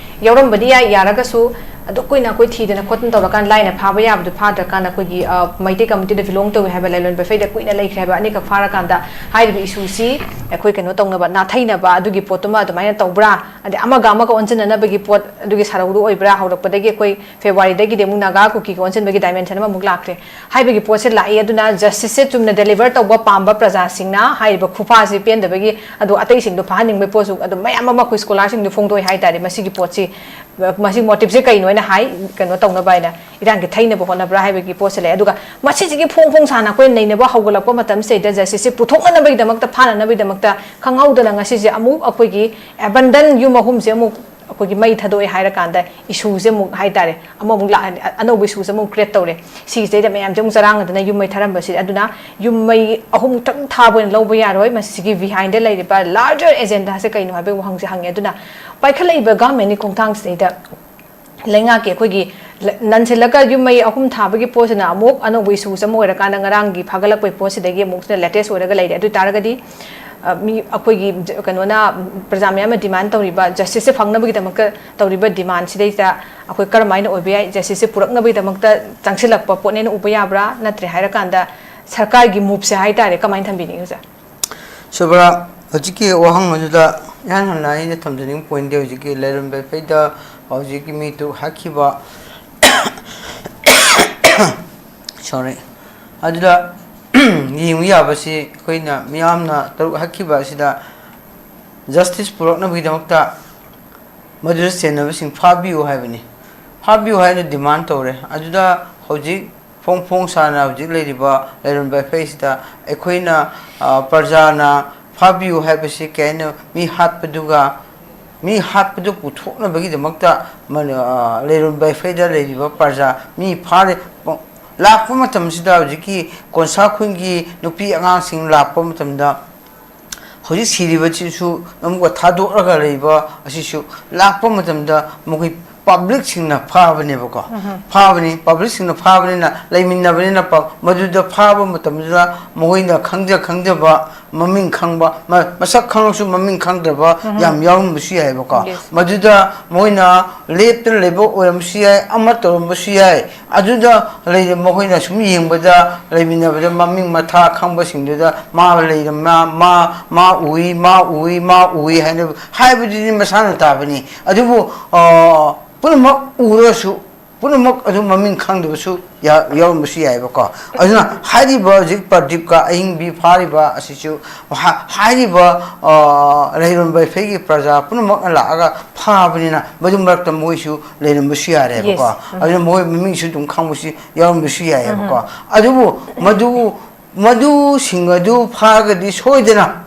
ꯌꯥꯎꯔꯝꯕꯗꯤ ꯌꯥꯏ, ꯌꯥꯔꯒꯁꯨ ꯑꯗꯨ ꯀꯨꯏꯅ ꯑꯩꯈꯣꯏ ꯊꯤꯗꯅ ꯈꯣꯠꯇꯅ ꯇꯧꯔꯀꯥꯟꯗ ꯂꯥꯏꯅ ꯐꯥꯕ ꯌꯥꯕꯗꯨ ꯐꯥꯗ꯭ꯔꯀꯥꯟꯗ ꯑꯩꯈꯣꯏꯒꯤ, ꯑ, ꯃꯩꯇꯩ community ꯗ belong ꯇꯧꯏ ꯍꯥꯏꯕ ꯂꯥꯏꯂꯣꯟ ꯕꯩꯐꯩꯗ ꯀꯨꯏꯅ ꯂꯩꯈ꯭ꯔꯦ ꯍꯥꯏꯕ ꯑꯅꯤꯈꯛ ꯐꯥꯔꯀꯥꯟꯗ ꯍꯥꯏꯔꯤꯕ issue ꯁꯤ ꯑꯩꯈꯣꯏ ꯀꯩꯅꯣ ꯇꯧꯅꯕ, ꯅꯥꯊꯩꯅꯕ ꯑꯗꯨꯒꯤ ꯄꯣꯠꯇꯨꯃ ꯑꯗꯨꯃꯥꯏꯅ ꯇꯧꯕ꯭ꯔꯥ? ꯑꯗꯩ ꯑꯃꯒ ꯑꯃꯒ ꯑꯣꯟꯁꯤꯟꯅꯅꯕꯒꯤ ꯄꯣꯠ ꯑꯗꯨꯒꯤ ꯁꯥꯔꯧꯗꯨ ꯑꯣꯏꯕ꯭ꯔꯥ? ꯍꯧꯔꯛꯄꯗꯒꯤ ꯑꯩꯈꯣꯏ February ꯗꯒꯤꯗꯤ ꯑꯃꯨꯛ ꯅꯥꯒꯥ ꯀꯨꯀꯤꯒ ꯑꯣꯟꯁꯤꯟꯕꯒꯤ dimension ꯑꯃꯃꯨꯛ ꯂꯥꯛꯈ꯭ꯔꯦ꯫ ꯍꯥꯏꯕꯒꯤ ꯄꯣꯠꯁꯦ ꯂꯥꯛꯏ꯫ ꯑꯗꯨꯅ justice ꯁꯦ ꯆꯨꯝꯅ deliver ꯇꯧꯕ ꯄꯥꯝꯕ ꯄ꯭ꯔꯖꯥꯁꯤꯡꯅ ꯍꯥꯏꯔꯤꯕ ꯈꯨꯐꯥꯁꯤ ꯄꯦꯟꯗꯕꯒꯤ, ꯑꯗꯣ ꯑꯇꯩꯁꯤꯡꯗꯣ ꯐꯥꯍꯟꯅꯤꯡꯕꯒꯤ ꯄꯣꯠꯁꯨ ꯑꯗꯨꯝ ꯃꯌꯥꯝ ꯑꯃ ꯑꯩꯈꯣꯏ scholar ꯁꯤꯡꯗ ꯐꯣꯡꯗꯣꯛꯏ ꯍꯥꯏꯇꯥꯔꯦ꯫ ꯃꯁꯤꯒꯤ ꯄꯣꯠꯁꯤ, ꯃꯁꯤ motive ꯁꯦ ꯀꯩꯅꯣ ꯍꯥꯏꯅ ꯍꯥꯏ, ꯀꯩꯅꯣ ꯇꯧꯅꯕ ꯍꯥꯏꯅ, ꯏꯔꯥꯡꯒꯤ ꯊꯩꯅꯕ ꯍꯣꯠꯅꯕ꯭ꯔꯥ ꯍꯥꯏꯕꯒꯤ ꯄꯣꯠꯁꯦ ꯂꯩ꯫ ꯑꯗꯨꯒ ꯃꯁꯤꯁꯤꯒꯤ ꯐꯣꯡ ꯐꯣꯡ ꯁꯥꯅ ꯑꯩꯈꯣꯏꯅ ꯅꯩꯅꯕ ꯍꯧꯒꯠꯂꯛꯄ ꯃꯇꯝꯁꯤꯗꯩꯗ justice ꯁꯦ ꯄꯨꯊꯣꯛꯅꯅꯕꯒꯤꯗꯃꯛꯇ, ꯐꯥꯅꯅꯕꯒꯤꯗꯃꯛꯇ ꯈꯪꯍꯧꯗꯅ ꯉꯁꯤꯁꯦ ꯑꯃꯨꯛ ꯑꯩꯈꯣꯏꯒꯤ abandon ꯌꯨꯝ ꯑꯍꯨꯝꯁꯦ ꯑꯃꯨꯛ ꯑꯩꯈꯣꯏꯒꯤ ꯃꯩ ꯊꯥꯗꯣꯛꯑꯦ ꯍꯥꯏꯔꯀꯥꯟꯗ issue ꯁꯦ ꯑꯃꯨꯛ ꯍꯥꯏꯇꯥꯔꯦ, ꯑꯃꯃꯨꯛ ꯂꯥꯛꯑꯅꯤ, ꯑ-, ꯑꯅꯧꯕ issue ꯁꯦ ꯑꯃꯨꯛ create ꯇꯧꯔꯦ꯫ ꯁꯤꯁꯤꯗꯩꯗ ꯃꯌꯥꯝꯁꯦ ꯑꯃꯨꯛ ꯆꯔꯥꯡꯅꯗꯅ ꯌꯨꯝ ꯃꯩ ꯊꯥꯔꯝꯕꯁꯦ, ꯑꯗꯨꯅ ꯌꯨꯝ ꯃꯩ ꯑꯍꯨꯝꯃꯨꯛꯇꯪ ꯊꯥꯕ ꯑꯣꯏꯅ ꯂꯧꯕ ꯌꯥꯔꯣꯏ꯫ ꯃꯁꯤꯒꯤ behind ꯗ ꯂꯩꯔꯤꯕ larger agenda ꯁꯦ ꯀꯩꯅꯣ ꯍꯥꯏꯕꯒꯤ ꯋꯥꯍꯪꯁꯦ ꯍꯪꯉꯦ꯫ ꯑꯗꯨꯅ ꯄꯥꯏꯈꯠꯂꯛꯏꯕ government ꯀꯤ ꯈꯣꯡꯊꯥꯡꯁꯤꯗꯩꯗ ꯂꯩꯉꯥꯛꯀꯤ ꯑꯩꯈꯣꯏꯒꯤ ꯂ-, ꯅꯟꯁꯤꯜꯂꯒ ꯌꯨꯝ ꯃꯩ ꯑꯍꯨꯝ ꯊꯥꯕꯒꯤ ꯄꯣꯠꯁꯤꯅ ꯑꯃꯨꯛ ꯑꯅꯧꯕ issue ꯑꯃ ꯑꯣꯏꯔꯀꯥꯟꯗ ꯉꯔꯥꯡꯒꯤ ꯐꯥꯒꯠꯂꯛꯄꯒꯤ ꯄꯣꯠꯁꯤꯗꯒꯤ ꯑꯃꯨꯛꯁꯤꯅ latest ꯑꯣꯏꯔꯒ ꯂꯩꯔꯦ꯫ ꯑꯗꯨ ꯑꯣꯏ ꯇꯥꯔꯒꯗꯤ, ꯑ, ꯃꯤ ꯑꯩꯈꯣꯏꯒꯤ ꯖ-, ꯀꯩꯅꯣꯅ, ꯄ꯭ꯔꯖꯥ ꯃꯌꯥꯝꯅ demand ꯇꯧꯔꯤꯕ justice ꯁꯦ ꯐꯪꯅꯕꯒꯤꯗꯃꯛꯇ ꯇꯧꯔꯤꯕ demand ꯁꯤꯗꯩꯗ ꯑꯩꯈꯣꯏ ꯀꯔꯝꯍꯥꯏꯅ ꯑꯣꯏꯕ ꯌꯥꯏ? Justice ꯁꯦ ꯄꯨꯔꯛꯅꯕꯒꯤꯗꯃꯛꯇ ꯆꯪꯁꯤꯜꯂꯛꯄ ꯄꯣꯠꯅꯦꯅ ꯎꯕ ꯌꯥꯕ꯭ꯔꯥ? ꯅꯠꯇ꯭ꯔꯦ ꯍꯥꯏꯔꯀꯥꯟꯗ ꯁꯔꯀꯥꯔꯒꯤ move ꯁꯦ ꯍꯥꯏꯇꯥꯔꯦ, ꯀꯃꯥꯏꯅ ꯊꯝꯕꯤꯅꯤꯡꯉꯤ, ꯑꯣꯖꯥ? ꯁꯨꯕ꯭ꯔꯥ, ꯍꯧꯖꯤꯛꯀꯤ ꯋꯥꯍꯪ ꯑꯗꯨꯗ ꯏꯍꯥꯟ ꯍꯥꯟꯅ ꯑꯩꯅ ꯊꯝꯖꯅꯤꯡꯕ point ꯗꯤ ꯍꯧꯖꯤꯛꯀꯤ ꯂꯩꯔꯝꯕ ꯐꯩꯗ ꯍꯧꯖꯤꯛꯀꯤ ꯃꯤ ꯇꯔꯨꯛ ꯍꯥꯠꯈꯤꯕ, sorry, ꯑꯗꯨꯗ ꯌꯦꯡꯕ ꯌꯥꯕꯁꯤ ꯑꯩꯈꯣꯏꯅ ꯃꯤꯌꯥꯝꯅ ꯇꯔꯨꯛ ꯍꯥꯠꯈꯤꯕ ꯑꯁꯤꯗ justice ꯄꯨꯔꯛꯅꯕꯒꯤꯗꯃꯛꯇ ꯃꯗꯨꯗ ꯆꯦꯟꯅꯕꯁꯤꯡ ꯐꯥꯕꯤꯌꯨ ꯍꯥꯏꯕꯅꯤ꯫ ꯐꯥꯕꯤꯌꯨ ꯍꯥꯏꯅ demand ꯇꯧꯔꯦ꯫ ꯑꯗꯨꯗ ꯍꯧꯖꯤꯛ ꯐꯣꯡ ꯐꯣꯡ ꯁꯥꯅ ꯍꯧꯖꯤꯛ ꯂꯩꯔꯤꯕ ꯂꯩꯔꯣꯟ ꯕꯥꯏꯐꯩꯁꯤꯗ ꯑꯩꯈꯣꯏꯅ, ꯑ, ꯄ꯭ꯔꯖꯥꯅ ꯐꯥꯕꯤꯌꯨ ꯍꯥꯏꯕꯁꯤ ꯀꯩ ꯍꯥꯏꯅꯤ, ꯃꯤ ꯍꯥꯠꯄꯗꯨꯒ, ꯃꯤ ꯍꯥꯠꯄꯗꯨ ꯄꯨꯊꯣꯛꯅꯕꯒꯤꯗꯃꯛꯇ ꯃ-, ꯑ, ꯂꯩꯔꯣꯟ ꯕꯥꯏꯐꯩꯗ ꯂꯩꯔꯤꯕ ꯄ꯭ꯔꯖꯥ ꯃꯤ ꯐꯥꯔꯦ-, ꯂꯥꯛꯄ ꯃꯇꯝꯁꯤꯗ ꯍꯧꯖꯤꯛꯀꯤ ꯀꯣꯟꯁꯥ ꯈꯨꯟꯒꯤ ꯅꯨꯄꯤ ꯑꯉꯥꯡꯁꯤꯡ ꯂꯥꯛꯄ ꯃꯇꯝꯗ ꯍꯧꯖꯤꯛ ꯁꯤꯔꯤꯕꯁꯤꯁꯨ ꯑꯃꯨꯛꯀ ꯊꯥꯗꯣꯛꯂꯒ ꯂꯩꯕ ꯑꯁꯤꯁꯨ ꯂꯥꯛꯄ ꯃꯇꯝꯗ ꯃꯈꯣꯏ ꯄꯕ꯭ꯂꯤꯛꯁꯤꯡꯅ ꯐꯥꯕꯅꯦꯕꯀꯣ꯫ ꯐꯥꯕꯅꯤ꯫ ꯄꯕ꯭ꯂꯤꯛꯁꯤꯡꯅ ꯐꯥꯕꯅꯤꯅ, ꯂꯩꯃꯤꯟꯅꯕꯅꯤꯅ ꯄ-, ꯃꯗꯨꯗ ꯐꯥꯕ ꯃꯇꯝꯗꯨꯗ ꯃꯈꯣꯏꯅ ꯈꯪꯖ ꯈꯪꯖꯕ, ꯃꯃꯤꯡ ꯈꯪꯕ, ꯃ-, ꯃꯁꯛ ꯈꯪꯉꯁꯨ ꯃꯃꯤꯡ ꯈꯪꯗ꯭ꯔꯕ ꯌꯥꯝ ꯌꯥꯎꯔꯝꯕꯁꯨ ꯌꯥꯏꯑꯕꯀꯣ꯫ Yes. ꯃꯗꯨꯗ ꯃꯣꯏꯅ ꯂꯦꯞꯇꯅ ꯂꯩꯕ ꯑꯣꯏꯔꯝꯕꯁꯨ ꯌꯥꯏ, ꯑꯃ ꯇꯧꯔꯝꯕꯁꯨ ꯌꯥꯏ꯫ ꯑꯗꯨꯗ ꯂꯩꯔ-, ꯃꯈꯣꯏꯅ ꯁꯨꯝ ꯌꯦꯡꯕꯗ, ꯂꯩꯃꯤꯟꯅꯕꯗ ꯃꯃꯤꯡ ꯃꯊꯥ ꯈꯪꯕꯁꯤꯡꯗꯨꯗ ꯃꯥ ꯂꯩꯔꯝꯃ-, ꯃꯥ, ꯃꯥ ꯎꯏ, ꯃꯥ ꯎꯏ, ꯃꯥ ꯎꯏ ꯍꯥꯏꯅ ꯍꯥꯏꯕꯗꯨꯗꯤ ꯃꯁꯥꯅ ꯇꯥꯕꯅꯤ꯫ ꯑꯗꯨꯕꯨ, ꯑ, ꯄꯨꯝꯅꯃꯛ ꯎꯔꯁꯨ, ꯄꯨꯝꯅꯃꯛ ꯑꯗꯨ ꯃꯃꯤꯡ ꯈꯪꯗꯕꯁꯨ ꯌꯥ-, ꯌꯥꯎꯔꯝꯕꯁꯨ ꯌꯥꯏꯑꯕꯀꯣ꯫ ꯑꯗꯨꯅ ꯍꯥꯏꯔꯤꯕ ꯍꯧꯖꯤꯛ ꯄ꯭ꯔꯗꯤꯞꯀ ꯑꯍꯤꯡꯕꯤ ꯐꯥꯔꯤꯕ ꯑꯁꯤꯁꯨ ꯍꯥ-, ꯍꯥꯏꯔꯤꯕ, ꯑ, ꯂꯩꯔꯣꯟ ꯕꯥꯏꯐꯩꯒꯤ ꯄ꯭ꯔꯖꯥ ꯄꯨꯝꯅꯃꯛꯅ ꯂꯥꯛꯑꯒ ꯐꯥꯕꯅꯤꯅ ꯃꯗꯨ ꯃꯔꯛꯇ ꯃꯣꯏꯁꯨ ꯂꯩꯔꯝꯕꯁꯨ ꯌꯥꯔꯦꯕꯀꯣ꯫ Yes. ꯑꯗꯨꯅ ꯃꯣꯏ ꯃꯃꯤꯡꯁꯨ ꯑꯗꯨꯝ ꯈꯪꯕꯁꯨ ꯌꯥꯎꯔꯝꯕꯁꯨ ꯌꯥꯏꯑꯕꯀꯣ꯫ ꯑꯗꯨꯕꯨ ꯃꯗꯨ, ꯃꯗꯨꯁꯤꯡ ꯑꯗꯨ ꯐꯥꯔꯒꯗꯤ ꯁꯣꯏꯗꯅ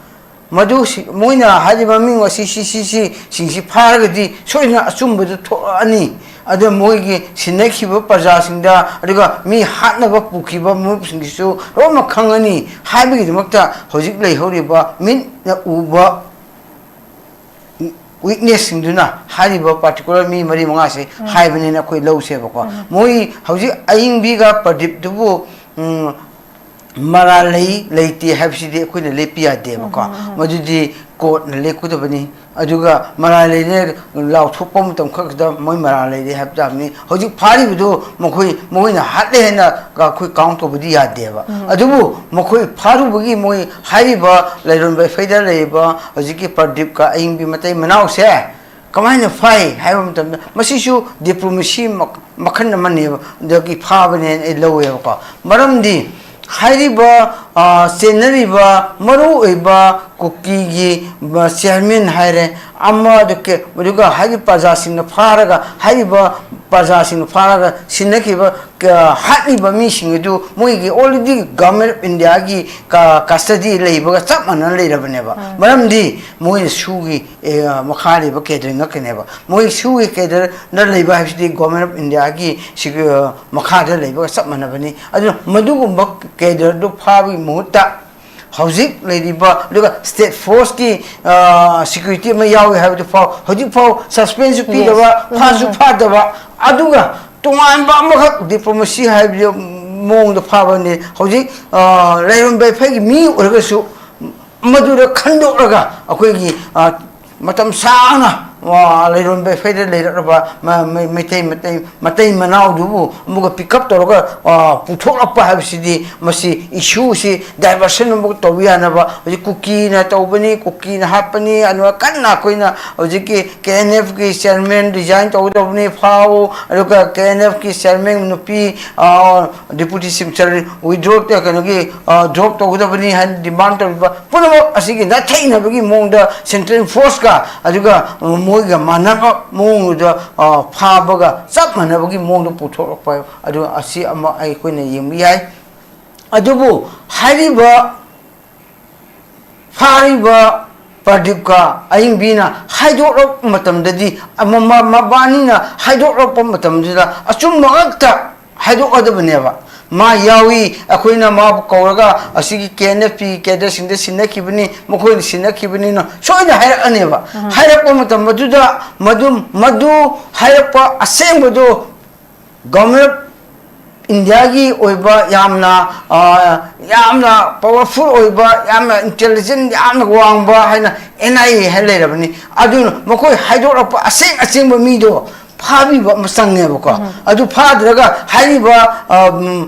ꯃꯗꯨ ꯁꯤ-, ꯃꯣꯏꯅ ꯍꯥꯏꯔꯤꯕ ꯃꯃꯤꯡ ꯑꯁꯤ, ꯁꯤ, ꯁꯤ, ꯁꯤ, ꯁꯤꯡꯁꯤ ꯐꯥꯔꯒꯗꯤ ꯁꯣꯏꯗꯅ ꯑꯆꯨꯝꯕꯗꯨ ꯊꯣꯛꯂꯛꯑꯅꯤ꯫ ꯑꯗꯨ ꯃꯣꯏꯒꯤ ꯁꯤꯟꯅꯈꯤꯕ ꯄ꯭ꯔꯖꯥꯁꯤꯡꯗ, ꯑꯗꯨꯒ ꯃꯤ ꯍꯥꯠꯅꯕ ꯄꯨꯈꯤꯕ ꯃꯔꯨꯞꯁꯤꯡꯒꯤꯁꯨ ꯂꯣꯏꯅꯃꯛ ꯈꯪꯉꯅꯤ ꯍꯥꯏꯕꯒꯤꯗꯃꯛꯇ ꯍꯧꯖꯤꯛ ꯂꯩꯍꯧꯔꯤꯕ ꯃꯤꯠꯅ ꯎꯕ ꯋꯤꯠꯅꯦꯁꯁꯤꯡꯗꯨꯅ ꯍꯥꯏꯔꯤꯕ ꯄꯥꯔꯇꯤꯀꯨꯂꯔ ꯃꯤ ꯃꯔꯤ ꯃꯉꯥꯁꯦ ꯍꯥꯏꯕꯅꯤꯅ ꯑꯩꯈꯣꯏ ꯂꯧꯁꯦꯕꯀꯣ꯫ ꯃꯣꯏ ꯍꯧꯖꯤꯛ ꯑꯏꯪꯕꯤꯒ ꯄ꯭ꯔꯗꯤꯞꯇꯨꯕꯨ, ꯎꯝ, ꯃꯔꯥꯜ ꯂꯩ ꯂꯩꯇꯦ ꯍꯥꯏꯕꯁꯤꯗꯤ ꯑꯩꯈꯣꯏꯅ ꯂꯦꯞꯄꯤ ꯌꯥꯗꯦꯕꯀꯣ꯫ ꯃꯗꯨꯗꯤ ꯀꯣꯔꯠꯅ ꯂꯦꯞꯀꯗꯕꯅꯤ꯫ ꯑꯗꯨꯒ ꯃꯔꯥꯜ ꯂꯩꯔꯦ ꯂꯥꯎꯊꯣꯛꯄ ꯃꯇꯝ ꯈꯛꯇꯗ ꯃꯣꯏ ꯃꯔꯥꯜ ꯂꯩꯔꯦ ꯍꯥꯏꯕ ꯇꯥꯕꯅꯤ꯫ ꯍꯧꯖꯤꯛ ꯐꯥꯔꯤꯕꯗꯨ ꯃꯈꯣꯏ, ꯃꯈꯣꯏꯅ ꯍꯥꯠꯂꯦ ꯍꯥꯏꯅ ꯑꯩꯈꯣꯏ ꯀꯥꯎꯟ ꯇꯧꯕꯗꯤ ꯌꯥꯗꯦꯕ꯫ ꯑꯗꯨꯕꯨ ꯃꯈꯣꯏ ꯐꯥꯔꯨꯕꯒꯤ ꯃꯣꯏ ꯍꯥꯏꯔꯤꯕ ꯂꯩꯔꯣꯟ ꯕꯥꯏꯐꯩꯗ ꯂꯩꯔꯤꯕ ꯍꯧꯖꯤꯛꯀꯤ ꯄ꯭ꯔꯗꯤꯞꯀ ꯑꯏꯪꯕꯤ ꯃꯇꯩ ꯃꯅꯥꯎꯁꯦ ꯀꯃꯥꯏꯅ ꯐꯥꯏ ꯍꯥꯏꯕ ꯃꯇꯝꯗ, ꯃꯁꯤꯁꯨ ꯗꯤꯄ꯭ꯂꯣꯃꯦꯁꯤ ꯃꯈꯜ ꯑꯃꯅꯦꯕ, ꯑꯗꯒꯤ ꯐꯥꯕꯅꯦꯅ ꯑꯩ ꯂꯧꯋꯦꯕꯀꯣ꯫ ꯃꯔꯝꯗꯤ ꯍꯥꯏꯔꯤꯕ, ꯆꯦꯟꯅꯔꯤꯕ ꯃꯔꯨꯑꯣꯏꯕ ꯀꯨꯀꯤꯒꯤ ꯆꯤꯌꯥꯔꯃꯦꯟ ꯍꯥꯏꯔꯦ, ꯑꯃ ꯑꯗꯨꯒ ꯍꯥꯏꯗꯤ ꯄ꯭ꯔꯖꯥꯁꯤꯡꯅ ꯐꯥꯔꯒ, ꯍꯥꯏꯔꯤꯕ ꯄ꯭ꯔꯖꯥꯁꯤꯡꯅ ꯐꯥꯔꯒ ꯁꯤꯟꯅꯈꯤꯕ, ꯍꯥꯠꯂꯤꯕ ꯃꯤꯁꯤꯡ ꯑꯗꯨ ꯃꯣꯏꯒꯤ already Government of Indiaꯒꯤ custody ꯂꯩꯕꯒ ꯆꯞ ꯃꯥꯟꯅꯅ ꯂꯩꯔꯕꯅꯦꯕ꯫ ꯃꯔꯝꯗꯤ ꯃꯣꯏꯅ ꯁꯨꯒꯤ ꯃꯈꯥ ꯂꯩꯕ cadre ꯉꯥꯛꯇꯅꯦꯕ꯫ ꯃꯣꯏ ꯁꯨꯒꯤ cadreꯅ ꯂꯩꯕ ꯍꯥꯏꯕꯁꯤꯗꯤ Government of Indiaꯒꯤ ꯃꯈꯥꯗ ꯂꯩꯕꯒ ꯆꯞ ꯃꯥꯟꯅꯕꯅꯤ꯫ ꯑꯗꯨꯅ ꯃꯗꯨꯒꯨꯝꯕ cadreꯗꯨ ꯐꯥꯕꯒꯤ ꯃꯍꯨꯠꯇ ꯍꯧꯖꯤꯛ ꯂꯩꯔꯤꯕ, ꯑꯗꯨꯒ state forceꯀꯤ security ꯑꯃ ꯌꯥꯎꯏ ꯍꯥꯏꯕꯗꯨ ꯐꯥꯎ ꯍꯧꯖꯤꯛ ꯐꯥꯎ suspenseꯁꯨ ꯄꯤꯗꯕ, ꯐꯥꯁꯨ ꯐꯥꯗꯕ, ꯑꯗꯨꯒ ꯇꯣꯉꯥꯟꯕ ꯑꯃꯈꯛ diplomacy ꯍꯥꯏꯕ ꯃꯑꯣꯡꯗ ꯐꯥꯕꯅꯤ꯫ ꯍꯧꯖꯤꯛ ꯂꯩꯔꯣꯟ ꯕꯦꯐꯩꯒꯤ ꯃꯤ ꯑꯣꯏꯔꯒꯁꯨ ꯃꯗꯨꯗ ꯈꯟꯗꯣꯛꯂꯒ ꯑꯩꯈꯣꯏꯒꯤ ꯃꯇꯝ ꯁꯥꯡꯅ ꯂꯩꯔꯣꯟ ꯕꯦꯐꯩꯗ ꯂꯩꯔꯛꯂꯕ ꯃꯩꯇꯩ ꯃꯇꯩ ꯃꯇꯩ ꯃꯅꯥꯎꯗꯨꯕꯨ ꯑꯃꯨꯛꯀ pick up ꯇꯧꯔꯒ ꯄꯨꯊꯣꯛꯂꯛꯄ ꯍꯥꯏꯕꯁꯤꯗꯤ, ꯃꯁꯤ issueꯁꯤ diversion ꯑꯃꯨꯛ ꯇꯧꯕ ꯌꯥꯅꯕ ꯍꯧꯖꯤꯛ ꯀꯨꯀꯤꯅ ꯇꯧꯕꯅꯤ, ꯀꯨꯀꯤꯅ ꯍꯥꯠꯄꯅꯤ, ꯑꯗꯨꯒ ꯀꯟꯅ ꯑꯩꯈꯣꯏꯅ ꯍꯧꯖꯤꯛꯀꯤ KNFꯀꯤ chairman resign ꯇꯧꯒꯗꯕꯅꯤ, ꯐꯥꯎ, ꯑꯗꯨꯒ KNFꯀꯤ chairman ꯅꯨꯄꯤ Deputy Chief Minister withdraw, ꯀꯩꯅꯣꯒꯤ drop ꯇꯧꯒꯗꯕꯅꯤ ꯍꯥꯏꯅ demand ꯇꯧꯔꯤꯕ ꯄꯨꯝꯅꯃꯛ ꯑꯁꯤꯒꯤ ꯅꯥꯊꯩꯅꯕꯒꯤ ꯃꯑꯣꯡꯗ central forceꯀ ꯑꯗꯨꯒ ꯃꯣꯏꯒ ꯃꯥꯟꯅꯕ ꯃꯑꯣꯡꯗꯨꯗ ꯐꯥꯕꯒ ꯆꯞ ꯃꯥꯟꯅꯕꯒꯤ ꯃꯑꯣꯡꯗ ꯄꯨꯊꯣꯛꯂꯛꯄ ꯑꯗꯨ ꯑꯁꯤ ꯑꯃ ꯑꯩꯈꯣꯏꯅ ꯌꯦꯡꯕ ꯌꯥꯏ꯫ ꯑꯗꯨꯕꯨ ꯍꯥꯏꯔꯤꯕ ꯐꯥꯔꯤꯕ ꯄ꯭ꯔꯗꯤꯞꯀ ꯑꯌꯤꯡꯕꯤꯅ ꯍꯥꯏꯗꯣꯛꯂꯛꯄ ꯃꯇꯝꯗꯗꯤ, ꯃꯕꯥꯅꯤꯅ ꯍꯥꯏꯗꯣꯛꯂꯛꯄ ꯃꯇꯝꯗꯨꯗ ꯑꯆꯨꯝꯕ ꯉꯛꯇ ꯍꯥꯏꯗꯣꯛꯀꯗꯕꯅꯦꯕ꯫ ꯃꯥ ꯌꯥꯎꯏ, ꯑꯩꯈꯣꯏꯅ ꯃꯥꯕꯨ ꯀꯧꯔꯒ ꯑꯁꯤꯒꯤ KNFP cadreꯁꯤꯡꯗ ꯁꯤꯟꯅꯈꯤꯕꯅꯤ, ꯃꯈꯣꯏꯅ ꯁꯤꯟꯅꯈꯤꯕꯅꯤꯅ ꯁꯣꯏꯗꯅ ꯍꯥꯏꯔꯛꯑꯅꯦꯕ꯫ ꯍꯥꯏꯔꯛꯄ ꯃꯇꯝ ꯑꯗꯨꯗ ꯃꯗꯨ, ꯃꯗꯨ ꯍꯥꯏꯔꯛꯄ ꯑꯁꯦꯡꯕꯗꯣ Government of Indiaꯒꯤ ꯑꯣꯏꯕ ꯌꯥꯝꯅ, ꯌꯥꯝꯅ powerful ꯑꯣꯏꯕ, ꯌꯥꯝꯅ intelligent, ꯌꯥꯝꯅ ꯋꯥꯡꯕ ꯍꯥꯏꯅ NIA ꯍꯥꯏꯅ ꯂꯩꯔꯕꯅꯤ꯫ ꯑꯗꯨꯅ ꯃꯈꯣꯏ ꯍꯥꯏꯗꯣꯔꯛꯄ ꯑꯁꯦꯡ ꯑꯁꯦꯡꯕ ꯃꯤꯗꯣ ꯐꯥꯕꯤꯕ ꯑꯃ ꯆꯪꯉꯦꯕꯀꯣ꯫ ꯑꯗꯨ ꯐꯥꯗ꯭ꯔꯒ ꯍꯥꯏꯔꯤꯕ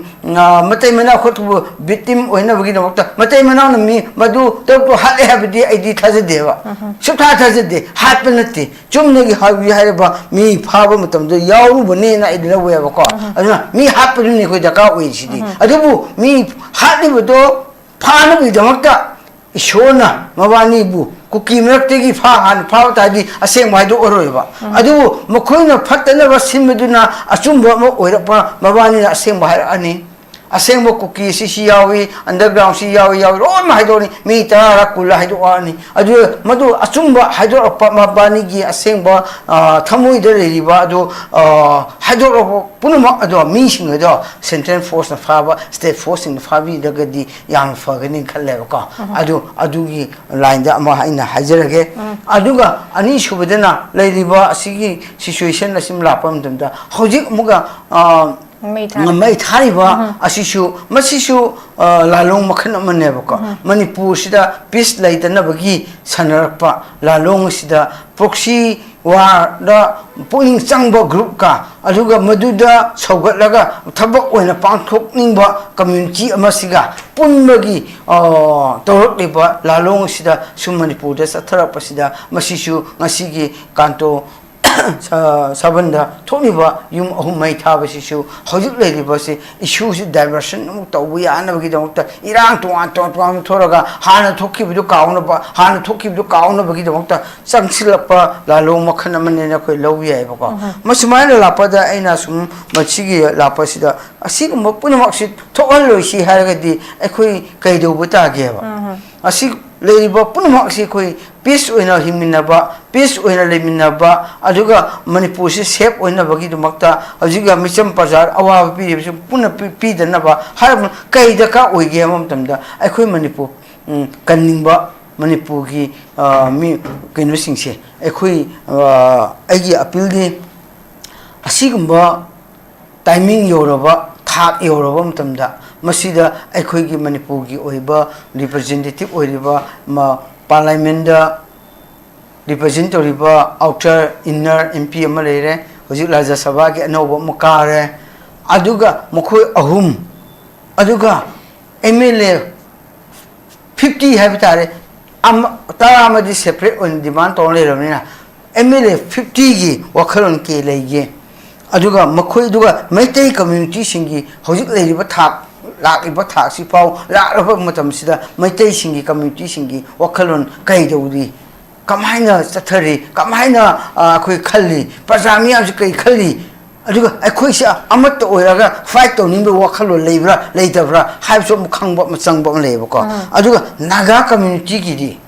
ꯃꯇꯩ ꯃꯅꯥꯎ ꯈꯛꯇꯕꯨ victim ꯑꯣꯏꯅꯕꯒꯤꯗꯃꯛꯇ ꯃꯇꯩ ꯃꯅꯥꯎꯅ ꯃꯤ ꯃꯗꯨ ꯇꯔꯨꯛꯇꯨ ꯍꯥꯠꯂꯦ ꯍꯥꯏꯕꯗꯤ ꯑꯩꯗꯤ ꯊꯥꯖꯗꯦꯕ꯫ ꯁꯨꯛꯊꯥ ꯊꯥꯖꯗꯦ꯫ ꯍꯥꯠꯄ ꯅꯠꯇꯦ꯫ ꯆꯨꯝꯅꯒꯤ ꯍꯧꯖꯤꯛ ꯍꯥꯏꯔꯤꯕ ꯃꯤ ꯐꯥꯕ ꯃꯇꯝꯗ ꯌꯥꯎꯔꯨꯕꯅꯦꯅ ꯑꯩꯗꯤ ꯂꯧꯋꯦꯕꯀꯣ꯫ ꯑꯗꯨꯅ ꯃꯤ ꯍꯥꯠꯄꯗꯨꯅꯤ ꯑꯩꯈꯣꯏ ꯗꯔꯀꯥꯔ ꯑꯣꯏꯔꯤꯁꯤꯗꯤ꯫ ꯑꯗꯨꯕꯨ ꯃꯤ ꯍꯥꯠꯂꯤꯕꯗꯣ ꯐꯥꯅꯕꯒꯤꯗꯃꯛꯇ ꯏꯁꯣꯔꯅ ꯃꯕꯥꯅꯤꯕꯨ ꯀꯨꯀꯤ ꯃꯔꯛꯇꯒꯤ ꯐꯥ ꯍꯥꯟꯅ ꯐꯥꯕ ꯇꯥꯔꯗꯤ ꯑꯁꯦꯡꯕ ꯍꯥꯏꯗꯣꯛꯑꯔꯣꯏꯕ꯫ ꯑꯗꯨꯕꯨ ꯃꯈꯣꯏꯅ ꯐꯠꯇꯅꯕ ꯁꯤꯟꯕꯗꯨꯅ ꯑꯆꯨꯝꯕ ꯑꯃ ꯑꯣꯏꯔꯛꯄ, ꯃꯕꯥꯅꯤꯅ ꯑꯁꯦꯡꯕ ꯍꯥꯏꯔꯛꯑꯅꯤ꯫ ꯑꯁꯦꯡꯕ ꯀꯨꯀꯤ ꯑꯁꯤ ꯁꯤ ꯌꯥꯎꯏ, underground ꯁꯤ ꯌꯥꯎꯏ, ꯌꯥꯎꯏ, ꯂꯣꯏꯅꯃꯛ ꯍꯥꯏꯗꯣꯛꯑꯅꯤ꯫ ꯃꯤ ꯇꯔꯥꯔ ꯀꯨꯜꯂ ꯍꯥꯏꯗꯣꯛꯑꯅꯤ꯫ ꯑꯗꯨ ꯃꯗꯨ ꯑꯆꯨꯝꯕ ꯍꯥꯏꯗꯣꯔꯛꯄ, ꯃꯕꯥꯅꯤꯒꯤ ꯑꯁꯦꯡꯕ, ꯑ, ꯊꯃꯣꯏꯗ ꯂꯩꯔꯤꯕ ꯑꯗꯨ, ꯑ, ꯍꯥꯏꯗꯣꯔꯛꯄ ꯄꯨꯝꯅꯃꯛ ꯑꯗꯣ ꯃꯤꯁꯤꯡ ꯑꯗꯣ central force ꯅ ꯐꯥꯕ, state force ꯁꯤꯡꯅ ꯐꯥꯕꯤꯔꯒꯗꯤ ꯌꯥꯝ ꯐꯒꯅꯤ ꯈꯜꯂꯦꯕꯀꯣ꯫ ꯑꯗꯨ, ꯑꯗꯨꯒꯤ line ꯗ ꯑꯃ ꯑꯩꯅ ꯍꯥꯏꯖꯔꯒꯦ꯫ ꯑꯗꯨꯒ ꯑꯅꯤꯁꯨꯕꯗꯅ ꯂꯩꯔꯤꯕ ꯑꯁꯤꯒꯤ situation ꯑꯁꯤ ꯂꯥꯛꯄ ꯃꯇꯝꯗ ꯍꯧꯖꯤꯛ ꯑꯃꯨꯛꯀ, ꯑ, ꯃꯩ ꯊꯥꯔꯤꯕ꯫ ꯃꯩ ꯊꯥꯔꯤꯕ ꯑꯁꯤꯁꯨ, ꯃꯁꯤꯁꯨ, ꯑ, ꯂꯥꯂꯣꯡ ꯃꯈꯜ ꯑꯃꯅꯦꯕꯀꯣ꯫ ꯃꯅꯤꯄꯨꯔꯁꯤꯗ peace ꯂꯩꯇꯅꯕꯒꯤ ꯁꯥꯟꯅꯔꯛꯄ ꯂꯥꯂꯣꯡ ꯑꯁꯤꯗ proxy war ꯗ ꯄꯨꯛꯅꯤꯡ ꯆꯪꯕ group ꯀ, ꯑꯗꯨꯒ ꯃꯗꯨꯗ ꯁꯧꯒꯠꯂꯒ ꯊꯕꯛ ꯑꯣꯏꯅ ꯄꯥꯡꯊꯣꯛꯅꯤꯡꯕ community ꯑꯃꯁꯤꯒ ꯄꯨꯟꯕꯒꯤ, ꯑ, ꯇꯧꯔꯛꯂꯤꯕ ꯂꯥꯂꯣꯡ ꯑꯁꯤꯗ ꯁꯨꯝ ꯃꯅꯤꯄꯨꯔꯗ ꯆꯠꯊꯔꯛꯄꯁꯤꯗ ꯃꯁꯤꯁꯨ ꯉꯁꯤꯒꯤ ꯀꯥꯟꯇꯣ ꯁ-, ꯁꯕꯟꯗ ꯊꯣꯛꯂꯤꯕ ꯌꯨꯝ ꯑꯍꯨꯝ ꯃꯩ ꯊꯥꯕꯁꯤꯁꯨ ꯍꯧꯖꯤꯛ ꯂꯩꯔꯤꯕꯁꯤ issue ꯁꯤ diversion ꯑꯃꯨꯛ ꯇꯧꯕ ꯌꯥꯅꯕꯒꯤꯗꯃꯛꯇ, ꯏꯔꯥꯡ ꯇꯣꯉꯥꯟ ꯇꯣꯉꯥꯟ ꯇꯣꯉꯥꯟꯕ ꯊꯣꯛꯂꯒ ꯍꯥꯟꯅ ꯊꯣꯛꯈꯤꯕꯗꯨ ꯀꯥꯎꯅꯕ, ꯍꯥꯟꯅ ꯊꯣꯛꯈꯤꯕꯗꯨ ꯀꯥꯎꯅꯕꯒꯤꯗꯃꯛꯇ ꯆꯪꯁꯤꯜꯂꯛꯄ ꯂꯥꯂꯣꯡ ꯃꯈꯜ ꯑꯃꯅꯦꯅ ꯑꯩꯈꯣꯏ ꯂꯧꯕ ꯌꯥꯏꯑꯕꯀꯣ꯫ ꯃꯁꯨꯃꯥꯏꯅ ꯂꯥꯛꯄꯗ ꯑꯩꯅ ꯁꯨꯝ ꯃꯁꯤꯒꯤ ꯂꯥꯛꯄꯁꯤꯗ ꯑꯁꯤꯒꯨꯝꯕ ꯄꯨꯝꯅꯃꯛꯁꯤ ꯊꯣꯛꯍꯜꯂꯣꯏꯁꯤ ꯍꯥꯏꯔꯒꯗꯤ ꯑꯩꯈꯣꯏ ꯀꯩꯗꯧꯕ ꯇꯥꯒꯦꯕ? ꯑꯁꯤ ꯂꯩꯔꯤꯕ ꯄꯨꯝꯅꯃꯛꯁꯤ ꯑꯩꯈꯣꯏ peace ꯑꯣꯏꯅ ꯍꯤꯡꯃꯤꯟꯅꯕ, peace ꯑꯣꯏꯅ ꯂꯩꯃꯤꯟꯅꯕ, ꯑꯗꯨꯒ ꯃꯅꯤꯄꯨꯔꯁꯤ safe ꯑꯣꯏꯅꯕꯒꯤꯗꯃꯛꯇ ꯍꯧꯖꯤꯛ ꯃꯤꯆꯝ ꯄ꯭ꯔꯖꯥ ꯑꯋꯥꯕ ꯄꯤꯔꯤꯕꯁꯤ ꯄꯨꯟꯅ ꯄꯤ-, ꯄꯤꯗꯅꯕ ꯍꯥꯏꯔꯕ ꯀꯩ ꯗꯔꯀꯥꯔ ꯑꯣꯏꯒꯦ ꯍꯥꯏꯕ ꯃꯇꯝꯗ ꯑꯩꯈꯣꯏ ꯃꯅꯤꯄꯨꯔ, ꯎꯝ, ꯀꯟꯅꯤꯡꯕ ꯃꯅꯤꯄꯨꯔꯒꯤ, ꯑ, ꯃꯤ ꯀꯩꯅꯣꯁꯤꯡꯁꯦ ꯑꯩꯈꯣꯏ, ꯑ, ꯑꯩꯒꯤ appeal ꯗꯤ ꯑꯁꯤꯒꯨꯝꯕ timing ꯌꯧꯔꯕ, ꯊꯥꯛ ꯌꯧꯔꯕ ꯃꯇꯝꯗ ꯃꯁꯤꯗ ꯑꯩꯈꯣꯏꯒꯤ ꯃꯅꯤꯄꯨꯔꯒꯤ ꯑꯣꯏꯕ representative ꯑꯣꯏꯔꯤꯕ ꯃ-, parliament ꯗ represent ꯇꯧꯔꯤꯕ outer, inner M P ꯑꯃ ꯂꯩꯔꯦ, ꯍꯧꯖꯤꯛ ꯔꯥꯖ꯭ꯌ ꯁꯚꯥꯒꯤ ꯑꯅꯧꯕ ꯑꯃ ꯀꯥꯔꯦ, ꯑꯗꯨꯒ ꯃꯈꯣꯏ ꯑꯍꯨꯝ, ꯑꯗꯨꯒ M L A fifty ꯍꯥꯏꯕ ꯇꯥꯔꯦ, ꯑꯃ, ꯇꯔꯥ ꯑꯃꯗꯤ separate ꯑꯣꯏꯅ demand ꯇꯧꯔ ꯂꯩꯔꯕꯅꯤꯅ, M L A fifty ꯒꯤ ꯋꯥꯈꯜꯂꯣꯟ ꯀꯩ ꯂꯩꯒꯦ? ꯑꯗꯨꯒ ꯃꯈꯣꯏ, ꯑꯗꯨꯒ ꯃꯩꯇꯩ community ꯁꯤꯡꯒꯤ ꯍꯧꯖꯤꯛ ꯂꯩꯔꯤꯕ ꯊꯥꯛ ꯂꯥꯛꯂꯤꯕ ꯊꯥꯛꯁꯤ ꯐꯥꯎ ꯂꯥꯛꯂꯕ ꯃꯇꯝꯁꯤꯗ ꯃꯩꯇꯩꯁꯤꯡꯒꯤ, ꯀꯝꯃ꯭ꯌꯨꯅꯤꯇꯤꯁꯤꯡꯒꯤ ꯋꯥꯈꯜꯂꯣꯟ ꯀꯩꯗꯧꯔꯤ, ꯀꯃꯥꯏꯅ ꯆꯠꯊꯔꯤ, ꯀꯃꯥꯏꯅ, ꯑ, ꯑꯩꯈꯣꯏ ꯈꯜꯂꯤ, ꯄ꯭ꯔꯖꯥ ꯃꯤꯌꯥꯝꯁꯤ ꯀꯩ ꯈꯜꯂꯤ, ꯑꯗꯨꯒ ꯑꯩꯈꯣꯏꯁꯦ ꯑꯃꯠꯇ ꯑꯣꯏꯔꯒ ꯐꯥꯏꯠ ꯇꯧꯅꯤꯡꯕ ꯋꯥꯈꯜꯂꯣꯟ ꯂꯩꯕ꯭ꯔꯥ ꯂꯩꯇꯕ꯭ꯔꯥ ꯍꯥꯏꯕꯁꯨ ꯑꯃꯨꯛ ꯈꯪꯕ ꯑꯃ ꯆꯪꯕ ꯑꯃ ꯂꯩꯌꯦꯕꯀꯣ꯫ ꯑꯗꯨꯒ ꯅꯥꯒꯥ ꯀꯝꯃ꯭ꯌꯨꯅꯤꯇꯤꯒꯤꯗꯤ,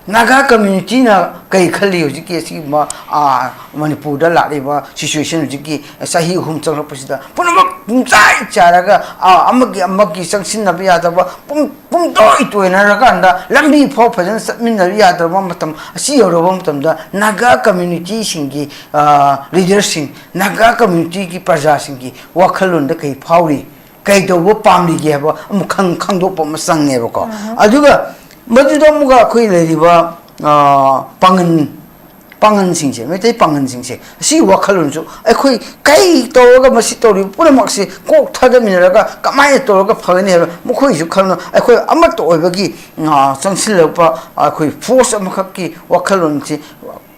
ꯅꯥꯒꯥ ꯀꯝꯃ꯭ꯌꯨꯅꯤꯇꯤꯅ ꯀꯩ ꯈꯜꯂꯤ ꯍꯧꯖꯤꯛꯀꯤ ꯑꯁꯤꯒꯨꯝꯕ, ꯑ, ꯃꯅꯤꯄꯨꯔꯗ ꯂꯥꯛꯂꯤꯕ ꯁꯤꯆꯨꯋꯦꯁꯟ, ꯍꯧꯖꯤꯛꯀꯤ ꯆꯍꯤ ꯑꯍꯨꯝ ꯆꯪꯂꯛꯄꯁꯤꯗ ꯄꯨꯝꯅꯃꯛ ꯄꯨꯝꯆꯥꯏ ꯆꯥꯏꯔꯒ, ꯑ, ꯑꯃꯒꯤ ꯑꯃꯒꯤ ꯆꯪꯁꯤꯟꯅꯕ ꯌꯥꯗꯕ, ꯄꯨꯝ-, ꯄꯨꯝꯇꯣꯏ ꯇꯣꯏꯅꯔꯀꯥꯟꯗ ꯂꯝꯕꯤ ꯐꯥꯎ ꯐꯖꯅ ꯆꯠꯃꯤꯟꯅꯕ ꯌꯥꯗ꯭ꯔꯕ ꯃꯇꯝ ꯑꯁꯤ ꯌꯧꯔꯕ ꯃꯇꯝꯗ ꯅꯥꯒꯥ ꯀꯝꯃ꯭ꯌꯨꯅꯤꯇꯤꯁꯤꯡꯒꯤ, ꯑ, ꯂꯤꯗꯔꯁꯤꯡ, ꯅꯥꯒꯥ ꯀꯝꯃ꯭ꯌꯨꯅꯤꯇꯤꯒꯤ ꯄ꯭ꯔꯖꯥꯁꯤꯡꯒꯤ ꯋꯥꯈꯜꯂꯣꯟꯗ ꯀꯩ ꯐꯥꯎꯔꯤ, ꯀꯩ ꯇꯧꯕ ꯄꯥꯝꯂꯤꯒꯦ ꯍꯥꯏꯕ ꯑꯃꯨꯛ ꯈꯪ-, ꯈꯪꯗꯣꯛꯄ ꯑꯃ ꯆꯪꯉꯦꯕꯀꯣ꯫ ꯑꯗꯨꯒ ꯃꯗꯨꯗ ꯑꯃꯨꯛꯀ ꯑꯩꯈꯣꯏ ꯂꯩꯔꯤꯕ, ꯑ, ꯄꯥꯡꯒꯟ, ꯄꯥꯡꯒꯟꯁꯤꯡꯁꯦ, ꯃꯩꯇꯩ ꯄꯥꯡꯒꯟꯁꯤꯡꯁꯦ, ꯑꯁꯤꯒꯤ ꯋꯥꯈꯜꯂꯣꯟꯁꯨ ꯑꯩꯈꯣꯏ ꯀꯩ ꯇꯧꯔꯒ ꯃꯁꯤ ꯇꯧꯔꯤꯕ ꯄꯨꯝꯅꯃꯛꯁꯦ ꯀꯣꯛ ꯊꯥꯗꯃꯤꯟꯅꯔꯒ ꯀꯃꯥꯏꯅ ꯇꯧꯔꯒ ꯐꯒꯅꯤ ꯍꯥꯏꯕ ꯃꯈꯣꯏꯁꯨ ꯈꯪꯅ ꯑꯩꯈꯣꯏ ꯑꯃꯠꯇ ꯑꯣꯏꯕꯒꯤ, ꯑ, ꯆꯪꯁꯤꯜꯂꯛꯄ ꯑꯩꯈꯣꯏ ꯐꯣꯔꯁ ꯑꯃꯈꯛꯀꯤ ꯋꯥꯈꯜꯂꯣꯟꯁꯤ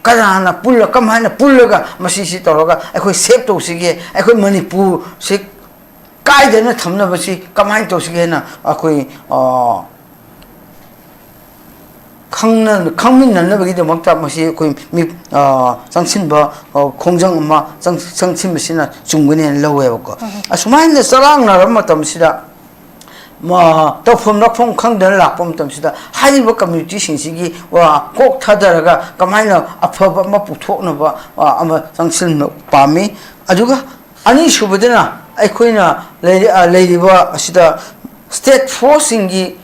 ꯀꯅꯥꯅ ꯄꯨꯜꯂ-, ꯀꯃꯥꯏꯅ ꯄꯨꯜꯂꯒ ꯃꯁꯤꯁꯤ ꯇꯧꯔꯒ ꯑꯩꯈꯣꯏ ꯁꯦꯞ ꯇꯧꯁꯤꯒꯦ, ꯑꯩꯈꯣꯏ ꯃꯅꯤꯄꯨꯔꯁꯤ ꯀꯥꯏꯗꯅ ꯊꯝꯅꯕꯁꯤ ꯀꯃꯥꯏꯅ ꯇꯧꯁꯤꯒꯦ ꯍꯥꯏꯅ ꯑꯩꯈꯣꯏ, ꯑ, ꯈꯪꯅ-, ꯈꯪꯃꯤꯟꯅꯅꯕꯒꯤꯗꯃꯛꯇ ꯃꯁꯤ ꯑꯩꯈꯣꯏ ꯃꯤ, ꯑ, ꯆꯪꯁꯤꯟꯕ, ꯑ, ꯈꯣꯡꯖꯪ ꯑꯃ ꯆꯪ-, ꯆꯪꯁꯤꯟꯕꯁꯤꯅ ꯆꯨꯝꯒꯅꯤ ꯍꯥꯏꯅ ꯂꯧꯋꯦꯕꯀꯣ꯫ ꯑꯁꯨꯃꯥꯏꯅ ꯆꯔꯥꯡꯅꯔꯕ ꯃꯇꯝꯁꯤꯗ, ꯃ-, ꯇꯧꯐꯝ ꯂꯥꯛꯐꯝ ꯈꯪꯗꯅ ꯂꯥꯛꯄ ꯃꯇꯝꯁꯤꯗ ꯍꯥꯏꯔꯤꯕ ꯀꯝꯃ꯭ꯌꯨꯅꯤꯇꯤꯁꯤꯡꯁꯤꯒꯤ ꯋꯥ ꯀꯣꯛ ꯊꯥꯗꯔꯒ ꯀꯃꯥꯏꯅ ꯑꯐꯕ ꯑꯃ ꯄꯨꯊꯣꯛꯅꯕ, ꯑ, ꯑꯃ ꯆꯪꯁꯤꯟꯕ ꯄꯥꯝꯃꯤ꯫ ꯑꯗꯨꯒ ꯑꯅꯤꯁꯨꯕꯗꯅ ꯑꯩꯈꯣꯏꯅ ꯂꯩꯔꯤ-, ꯑ, ꯂꯩꯔꯤꯕ ꯑꯁꯤꯗ ꯁ꯭ꯇꯦꯠ ꯐꯣꯔꯁꯁꯤꯡꯒꯤ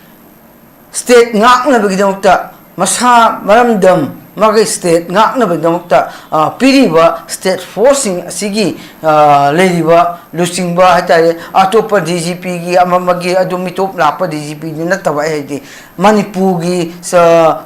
ꯁ꯭ꯇꯦꯠ ꯉꯥꯛꯅꯕꯒꯤꯗꯃꯛꯇ, ꯃꯁꯥ ꯃꯔꯝꯗꯝ ꯃꯥꯒꯤ ꯁ꯭ꯇꯦꯠ ꯉꯥꯛꯅꯕꯒꯤꯗꯃꯛꯇ, ꯑ, ꯄꯤꯔꯤꯕ ꯁ꯭ꯇꯦꯠ ꯐꯣꯔꯁꯁꯤꯡ ꯑꯁꯤꯒꯤ, ꯑ, ꯂꯩꯔꯤꯕ ꯂꯨꯆꯤꯡꯕ ꯍꯥꯏꯇꯥꯔꯦ, ꯑꯇꯣꯞꯄ ꯗꯤ ꯖꯤ ꯄꯤꯒꯤ ꯑꯃ ꯑꯃꯒꯤ ꯑꯗꯨ ꯃꯤꯇꯣꯞ ꯂꯥꯛꯄ ꯗꯤ ꯖꯤ ꯄꯤꯗꯤ ꯅꯠꯇꯕ, ꯑꯩ ꯍꯥꯏꯗꯤ ꯃꯅꯤꯄꯨꯔꯒꯤ, ꯑ,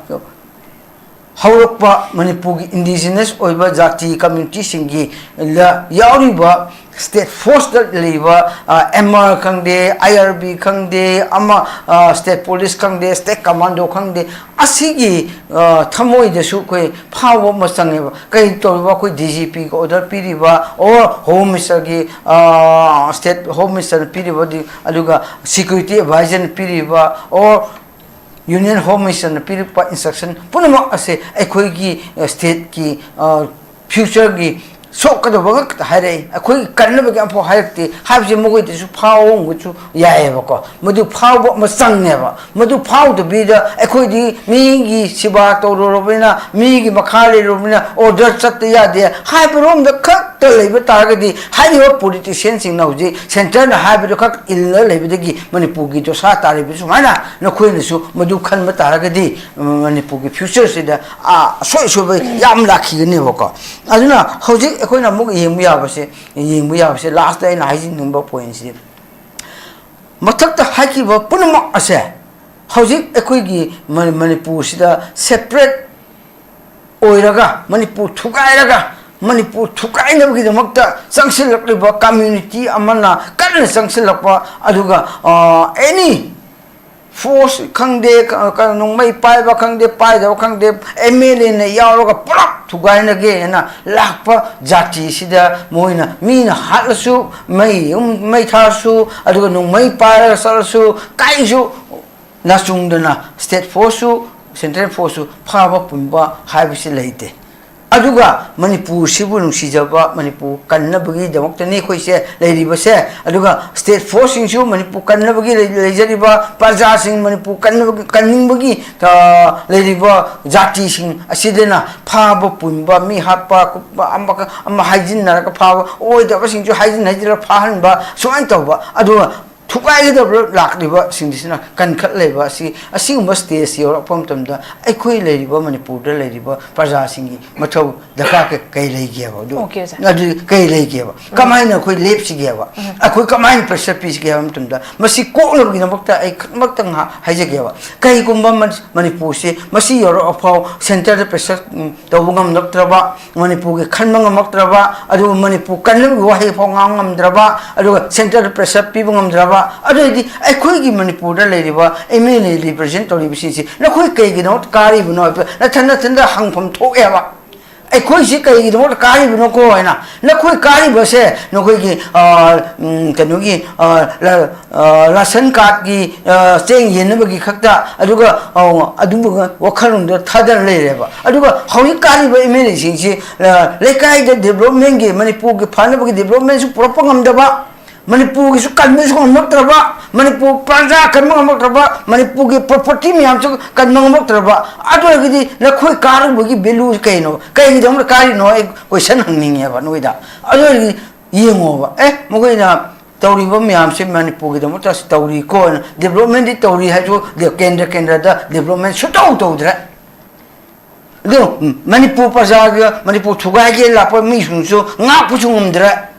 ꯍꯧꯔꯛꯄ ꯃꯅꯤꯄꯨꯔꯒꯤ ꯏꯟꯗꯤꯖꯤꯅꯁ ꯑꯣꯏꯕ ꯖꯥꯇꯤ ꯀꯝꯃ꯭ꯌꯨꯅꯤꯇꯤꯁꯤꯡꯒꯤ ꯂ-, ꯌꯥꯎꯔꯤꯕ ꯁ꯭ꯇꯦꯠ ꯐꯣꯔꯁꯇ ꯂꯩꯕ, ꯑ, ꯑꯦꯝ ꯑꯥꯔ ꯈꯪꯗꯦ, ꯑꯥꯏ ꯑꯥꯔ ꯕꯤ ꯈꯪꯗꯦ, ꯑꯃ, ꯑ, ꯁ꯭ꯇꯦꯠ ꯄꯨꯂꯤꯁ ꯈꯪꯗꯦ, ꯁ꯭ꯇꯦꯠ ꯀꯃꯥꯟꯗꯣ ꯈꯪꯗꯦ, ꯑꯁꯤꯒꯤ, ꯑ, ꯊꯃꯣꯏꯗꯁꯨ ꯑꯩꯈꯣꯏ ꯐꯥꯎꯕ ꯑꯃ ꯆꯪꯉꯦꯕ꯫ ꯀꯔꯤ ꯇꯧꯔꯤꯕ? ꯑꯩꯈꯣꯏ ꯗꯤ ꯖꯤ ꯄꯤꯒꯤ ꯑꯣꯔꯗꯔ ꯄꯤꯔꯤꯕ, ꯑꯣꯔ ꯍꯣꯝ ꯃꯤꯅꯤꯁꯇꯔꯒꯤ, ꯑ, ꯁ꯭ꯇꯦꯠ ꯍꯣꯝ ꯃꯤꯅꯤꯁꯇꯔꯅ ꯄꯤꯔꯤꯕ, ꯑꯗꯨ-, ꯑꯗꯨꯒ ꯁꯦꯀ꯭ꯌꯨꯔꯤꯇꯤ ꯑꯦꯗꯚꯥꯏꯖꯔꯅ ꯄꯤꯔꯤꯕ, ꯑꯣꯔ ꯌꯨꯅꯤꯌꯟ ꯍꯣꯝ ꯃꯤꯅꯤꯁꯇꯔꯅ ꯄꯤꯔꯛꯄ ꯏꯟꯁꯇ꯭ꯔꯛꯁꯟ ꯄꯨꯝꯅꯃꯛ ꯑꯁꯦ ꯑꯩꯈꯣꯏꯒꯤ, ꯑ, ꯁ꯭ꯇꯦꯠꯀꯤ, ꯑ, ꯐ꯭ꯌꯨꯆꯔꯒꯤ ꯁꯣꯛꯀꯗꯕ ꯉꯥꯛꯇ ꯍꯥꯏꯔꯛꯏ, ꯑꯩꯈꯣꯏꯒꯤ ꯀꯟꯅꯕꯒꯤ ꯑꯝꯐꯥꯎ ꯍꯥꯏꯔꯛꯇꯦ ꯍꯥꯏꯕꯁꯦ ꯃꯈꯣꯏꯗꯁꯨ ꯐꯥꯎꯔꯝꯕꯁꯨ ꯌꯥꯏꯑꯕꯀꯣ꯫ ꯃꯗꯨ ꯐꯥꯎꯕ ꯑꯃ ꯆꯪꯉꯦꯕ꯫ ꯃꯗꯨ ꯐꯥꯎꯗꯕꯤꯗ ꯑꯩꯈꯣꯏꯗꯤ ꯃꯤꯒꯤ ꯁꯦꯕꯥ ꯇꯧꯔꯨꯔꯕꯅꯤꯅ, ꯃꯤꯒꯤ ꯃꯈꯥ ꯂꯩꯔꯨꯔꯕꯅꯤꯅ ꯑꯣꯔꯗꯔ ꯆꯠꯇ ꯌꯥꯗꯦ ꯍꯥꯏꯕꯔꯣꯝꯗ ꯈꯛꯇ ꯂꯩꯕ ꯇꯥꯔꯒꯗꯤ, ꯍꯥꯏꯔꯤꯕ ꯄꯣꯂꯤꯇꯤꯁꯤꯌꯟꯁꯤꯡꯅ ꯍꯧꯖꯤꯛ ꯁꯦꯟꯇꯔꯅ ꯍꯥꯏꯕꯗꯨ ꯈꯛ ꯏꯜꯂ ꯂꯩꯕꯗꯒꯤ ꯃꯅꯤꯄꯨꯔꯒꯤ ꯗꯣꯁꯥ ꯇꯥꯔꯤꯕ ꯁꯨꯃꯥꯏꯅ ꯅꯈꯣꯏꯅꯁꯨ ꯃꯗꯨ ꯈꯟꯕ ꯇꯥꯔꯒꯗꯤ, ꯃꯅꯤꯄꯨꯔꯒꯤ ꯐ꯭ꯌꯨꯆꯔꯁꯤꯗ, ꯑꯥ, ꯑꯁꯣꯏ ꯑꯁꯣꯏꯕ ꯌꯥꯝ ꯂꯥꯛꯈꯤꯒꯅꯦꯕꯀꯣ꯫ ꯑꯗꯨꯅ ꯍꯧꯖꯤꯛ ꯑꯩꯈꯣꯏꯅ ꯑꯃꯨꯛ ꯌꯦꯡꯕ ꯌꯥꯕꯁꯦ, ꯌꯦꯡꯕ ꯌꯥꯕꯁꯦ, ꯂꯥꯁꯇ ꯑꯩꯅ ꯍꯥꯏꯖꯅꯤꯡꯕ ꯄꯣꯏꯟꯁꯤꯗꯤ, ꯃꯊꯛꯇ ꯍꯥꯏꯈꯤꯕ ꯄꯨꯝꯅꯃꯛ ꯑꯁꯦ ꯍꯧꯖꯤꯛ ꯑꯩꯈꯣꯏꯒꯤ ꯃ-, ꯃꯅꯤꯄꯨꯔꯁꯤꯗ ꯁꯦꯄꯔꯦꯠ ꯑꯣꯏꯔꯒ, ꯃꯅꯤꯄꯨꯔ ꯊꯨꯒꯥꯏꯔꯒ, ꯃꯅꯤꯄꯨꯔ ꯊꯨꯒꯥꯏꯅꯕꯒꯤꯗꯃꯛꯇ ꯆꯪꯁꯤꯜꯂꯛꯂꯤꯕ ꯀꯝꯃ꯭ꯌꯨꯅꯤꯇꯤ ꯑꯃꯅ ꯀꯟꯅ ꯆꯪꯁꯤꯜꯂꯛꯄ, ꯑꯗꯨꯒ, ꯑ, ꯑꯦꯅꯤ ꯐꯣꯔꯁ ꯈꯪꯗꯦ, ꯀ-, ꯀ-, ꯅꯣꯡꯃꯩ ꯄꯥꯏꯕ ꯈꯪꯗꯦ, ꯄꯥꯏꯗꯕ ꯈꯪꯗꯦ, ꯑꯦꯝ ꯑꯦꯜ ꯑꯦꯅ ꯌꯥꯎꯔꯒ ꯄꯨꯂꯞ ꯊꯨꯒꯥꯏꯅꯒꯦꯅ ꯂꯥꯛꯄ ꯖꯥꯇꯤꯁꯤꯗ ꯃꯣꯏꯅ ꯃꯤꯅ ꯍꯥꯠꯂꯁꯨ, ꯃꯩ, ꯃꯩ ꯊꯥꯔꯁꯨ, ꯑꯗꯨꯒ ꯅꯣꯡꯃꯩ ꯄꯥꯏꯔꯒ ꯆꯠꯂꯁꯨ, ꯀꯔꯤꯁꯨ ꯅꯥꯆꯨꯡꯗꯅ ꯁ꯭ꯇꯦꯠ ꯐꯣꯔꯁꯁꯨ, ꯁꯦꯟꯇ꯭ꯔꯦꯜ ꯐꯣꯔꯁꯁꯨ ꯐꯥꯕ ꯄꯨꯟꯕ ꯍꯥꯏꯕꯁꯤ ꯂꯩꯇꯦ꯫ ꯑꯗꯨꯒ ꯃꯅꯤꯄꯨꯔꯁꯤꯕꯨ ꯅꯨꯡꯁꯤꯖꯕ, ꯃꯅꯤꯄꯨꯔ ꯀꯟꯅꯕꯒꯤꯗꯃꯛꯇꯅꯤ ꯑꯩꯈꯣꯏꯁꯦ ꯂꯩꯔꯤꯕꯁꯦ꯫ ꯑꯗꯨꯒ ꯁ꯭ꯇꯦꯠ ꯐꯣꯔꯁꯁꯤꯡꯁꯨ ꯃꯅꯤꯄꯨꯔ ꯀꯟꯅꯕꯒꯤ ꯂꯩ-, ꯂꯩꯖꯔꯤꯕ, ꯄ꯭ꯔꯖꯥꯁꯤꯡ ꯃꯅꯤꯄꯨꯔ ꯀꯟꯅꯕꯒꯤ, ꯀꯟꯅꯤꯡꯕꯒꯤ, ꯑ, ꯂꯩꯔꯤꯕ ꯖꯥꯇꯤꯁꯤꯡ ꯑꯁꯤꯗꯅ ꯐꯥꯕ ꯄꯨꯟꯕ, ꯃꯤ ꯍꯥꯠꯄ, ꯈꯣꯠꯄ, ꯑꯃ, ꯑꯃ ꯍꯥꯏꯖꯤꯟꯅꯔꯒ ꯐꯥꯕ, ꯑꯣꯏꯗꯕꯁꯤꯡꯁꯨ ꯍꯥꯏꯖꯤꯟ ꯍꯥꯏꯖꯤꯜꯂꯒ ꯐꯥꯍꯟꯕ, ꯁꯨꯃꯥꯏꯅ ꯇꯧꯕ꯫ ꯑꯗꯨꯒ ꯊꯨꯒꯥꯏꯒꯗꯕ ꯂꯥꯛꯂꯤꯕꯁꯤꯡꯁꯤꯅ ꯀꯟꯈꯠꯂꯛꯂꯤꯕ ꯑꯁꯤ, ꯑꯁꯤꯒꯨꯝꯕ stage ꯌꯧꯔꯛꯄ ꯃꯇꯝꯗ ꯑꯩꯈꯣꯏ ꯂꯩꯔꯤꯕ ꯃꯅꯤꯄꯨꯔꯗ ꯂꯩꯔꯤꯕ ꯄ꯭ꯔꯖꯥꯁꯤꯡꯒꯤ ꯃꯊꯧ ꯗꯔꯀꯥꯔ ꯀ-, ꯀꯩ ꯂꯩꯒꯦꯕ ꯑꯗꯨ? Okay, sir. ꯑꯗꯨ ꯀꯩ ꯂꯩꯒꯦꯕ? ꯎꯝ. ꯀꯃꯥꯏꯅ ꯑꯩꯈꯣꯏ ꯂꯦꯞꯁꯤꯒꯦꯕ? ꯎꯝ. ꯑꯩꯈꯣꯏ ꯀꯃꯥꯏꯅ pressure ꯄꯤꯁꯤꯒꯦ ꯍꯥꯏꯕ ꯃꯇꯝꯗ, ꯃꯁꯤ ꯀꯣꯛꯅꯕꯒꯤꯗꯃꯛꯇ ꯑꯩ ꯈꯛꯃꯛꯇ ꯉꯥꯏꯍꯥꯛ ꯍꯥꯏꯖꯒꯦꯕ꯫ ꯀꯩꯒꯨꯝꯕ ꯃꯅꯤ-, ꯃꯅꯤꯄꯨꯔꯁꯤ ꯃꯁꯤ ꯌꯧꯔꯛꯑꯐꯥꯎ centre ꯗ pressure, ꯎꯝ, ꯇꯧꯕ ꯉꯝꯂꯛꯇ꯭ꯔꯕ, ꯃꯅꯤꯄꯨꯔꯒꯤ ꯈꯟꯕ ꯉꯝꯃꯛꯇ꯭ꯔꯕ, ꯑꯗꯨꯒ ꯃꯅꯤꯄꯨꯔ ꯀꯟꯅꯕꯒꯤ ꯋꯥꯍꯩ ꯐꯥꯎ ꯉꯥꯡ ꯉꯝꯗ꯭ꯔꯕ, ꯑꯗꯨꯒ centre ꯗ pressure ꯄꯤꯕ ꯉꯝꯗ꯭ꯔꯕ, ꯑꯗꯨ ꯑꯣꯏꯔꯗꯤ ꯑꯩꯈꯣꯏꯒꯤ ꯃꯅꯤꯄꯨꯔꯗ ꯂꯩꯔꯤꯕ M L A represent ꯇꯧꯔꯤꯕꯁꯤꯡꯁꯤ ꯅꯈꯣꯏ ꯀꯩꯒꯤꯗꯃꯛꯇ ꯀꯥꯔꯤꯕꯅꯣ ꯍꯥꯏꯕꯗ ꯅꯊꯟ ꯅꯊꯟꯗ ꯍꯪꯐꯝ ꯊꯣꯛꯑꯦꯕ꯫ ꯑꯩꯈꯣꯏꯁꯤ ꯀꯩꯒꯤꯗꯃꯛꯇ ꯀꯥꯔꯤꯕꯅꯣꯀꯣ ꯍꯥꯏꯅ, ꯅꯈꯣꯏ ꯀꯥꯔꯤꯕꯁꯦ ꯅꯈꯣꯏꯒꯤ, ꯑ, ꯎꯝ, ꯀꯩꯅꯣꯒꯤ, ꯑ, ꯂ-, ꯑ, ꯔꯥꯁꯟ ꯀꯥꯔꯗꯀꯤ, ꯑ, ꯆꯦꯡ ꯌꯦꯟꯅꯕꯒꯤ ꯈꯛꯇ, ꯑꯗꯨꯒ, ꯑ, ꯑꯗꯨꯝꯕ ꯋꯥꯈꯜꯂꯣꯟꯗ ꯊꯥꯗꯔ ꯂꯩꯔꯦꯕ꯫ ꯑꯗꯨꯒ ꯍꯧꯖꯤꯛ ꯀꯥꯔꯤꯕ M L A ꯁꯤꯡꯁꯤ, ꯑ, ꯂꯩꯀꯥꯏꯗ development ꯀꯤ, ꯃꯅꯤꯄꯨꯔꯒꯤ ꯐꯅꯕꯒꯤ development ꯁꯨ ꯄꯨꯔꯛꯄ ꯉꯝꯗꯕ, ꯃꯅꯤꯄꯨꯔꯒꯤꯁꯨ ꯀꯟꯕꯁꯨ ꯉꯝꯃꯛꯇ꯭ꯔꯕ, ꯃꯅꯤꯄꯨꯔ ꯄ꯭ꯔꯖꯥ ꯀꯟꯕ ꯉꯝꯃꯛꯇ꯭ꯔꯕ, ꯃꯅꯤꯄꯨꯔꯒꯤ property ꯃꯌꯥꯝꯁꯨ ꯀꯟꯕ ꯉꯝꯃꯛꯇ꯭ꯔꯕ, ꯑꯗꯨ ꯑꯣꯏꯔꯒꯗꯤ ꯅꯈꯣꯏ ꯀꯥꯔꯨꯕꯒꯤ value ꯁꯤ ꯀꯩꯅꯣ? ꯀꯩꯒꯤꯗꯃꯛꯇ ꯀꯥꯔꯤꯅꯣ? ꯑꯩ question ꯍꯪꯅꯤꯡꯉꯦꯕ ꯅꯣꯏꯗ꯫ ꯑꯗꯨ ꯑꯣꯏꯔꯗꯤ ꯌꯦꯡꯉꯣꯕ, ꯑꯦ, ꯃꯈꯣꯏꯅ ꯇꯧꯔꯤꯕ ꯃꯌꯥꯝꯁꯦ ꯃꯅꯤꯄꯨꯔꯒꯤꯗꯃꯛꯇ ꯇꯧꯔꯤꯀꯣꯅ, development ꯗꯤ ꯇꯧꯔꯤ ꯍꯥꯏꯁꯨ, ꯀꯦꯟꯗ꯭ꯔ ꯀꯦꯟꯗ꯭ꯔꯗ development ꯁꯨꯇꯧ ꯇꯧꯗ꯭ꯔꯦ꯫ ꯑꯗꯨ ꯃꯅꯤꯄꯨꯔ ꯄ꯭ꯔꯖꯥꯒ ꯃꯅꯤꯄꯨꯔ ꯊꯨꯒꯥꯏꯒꯦ ꯂꯥꯛꯄ ꯃꯤꯁꯤꯡꯁꯨ ꯉꯥꯛꯄꯁꯨ ꯉꯝꯗ꯭ꯔꯦ꯫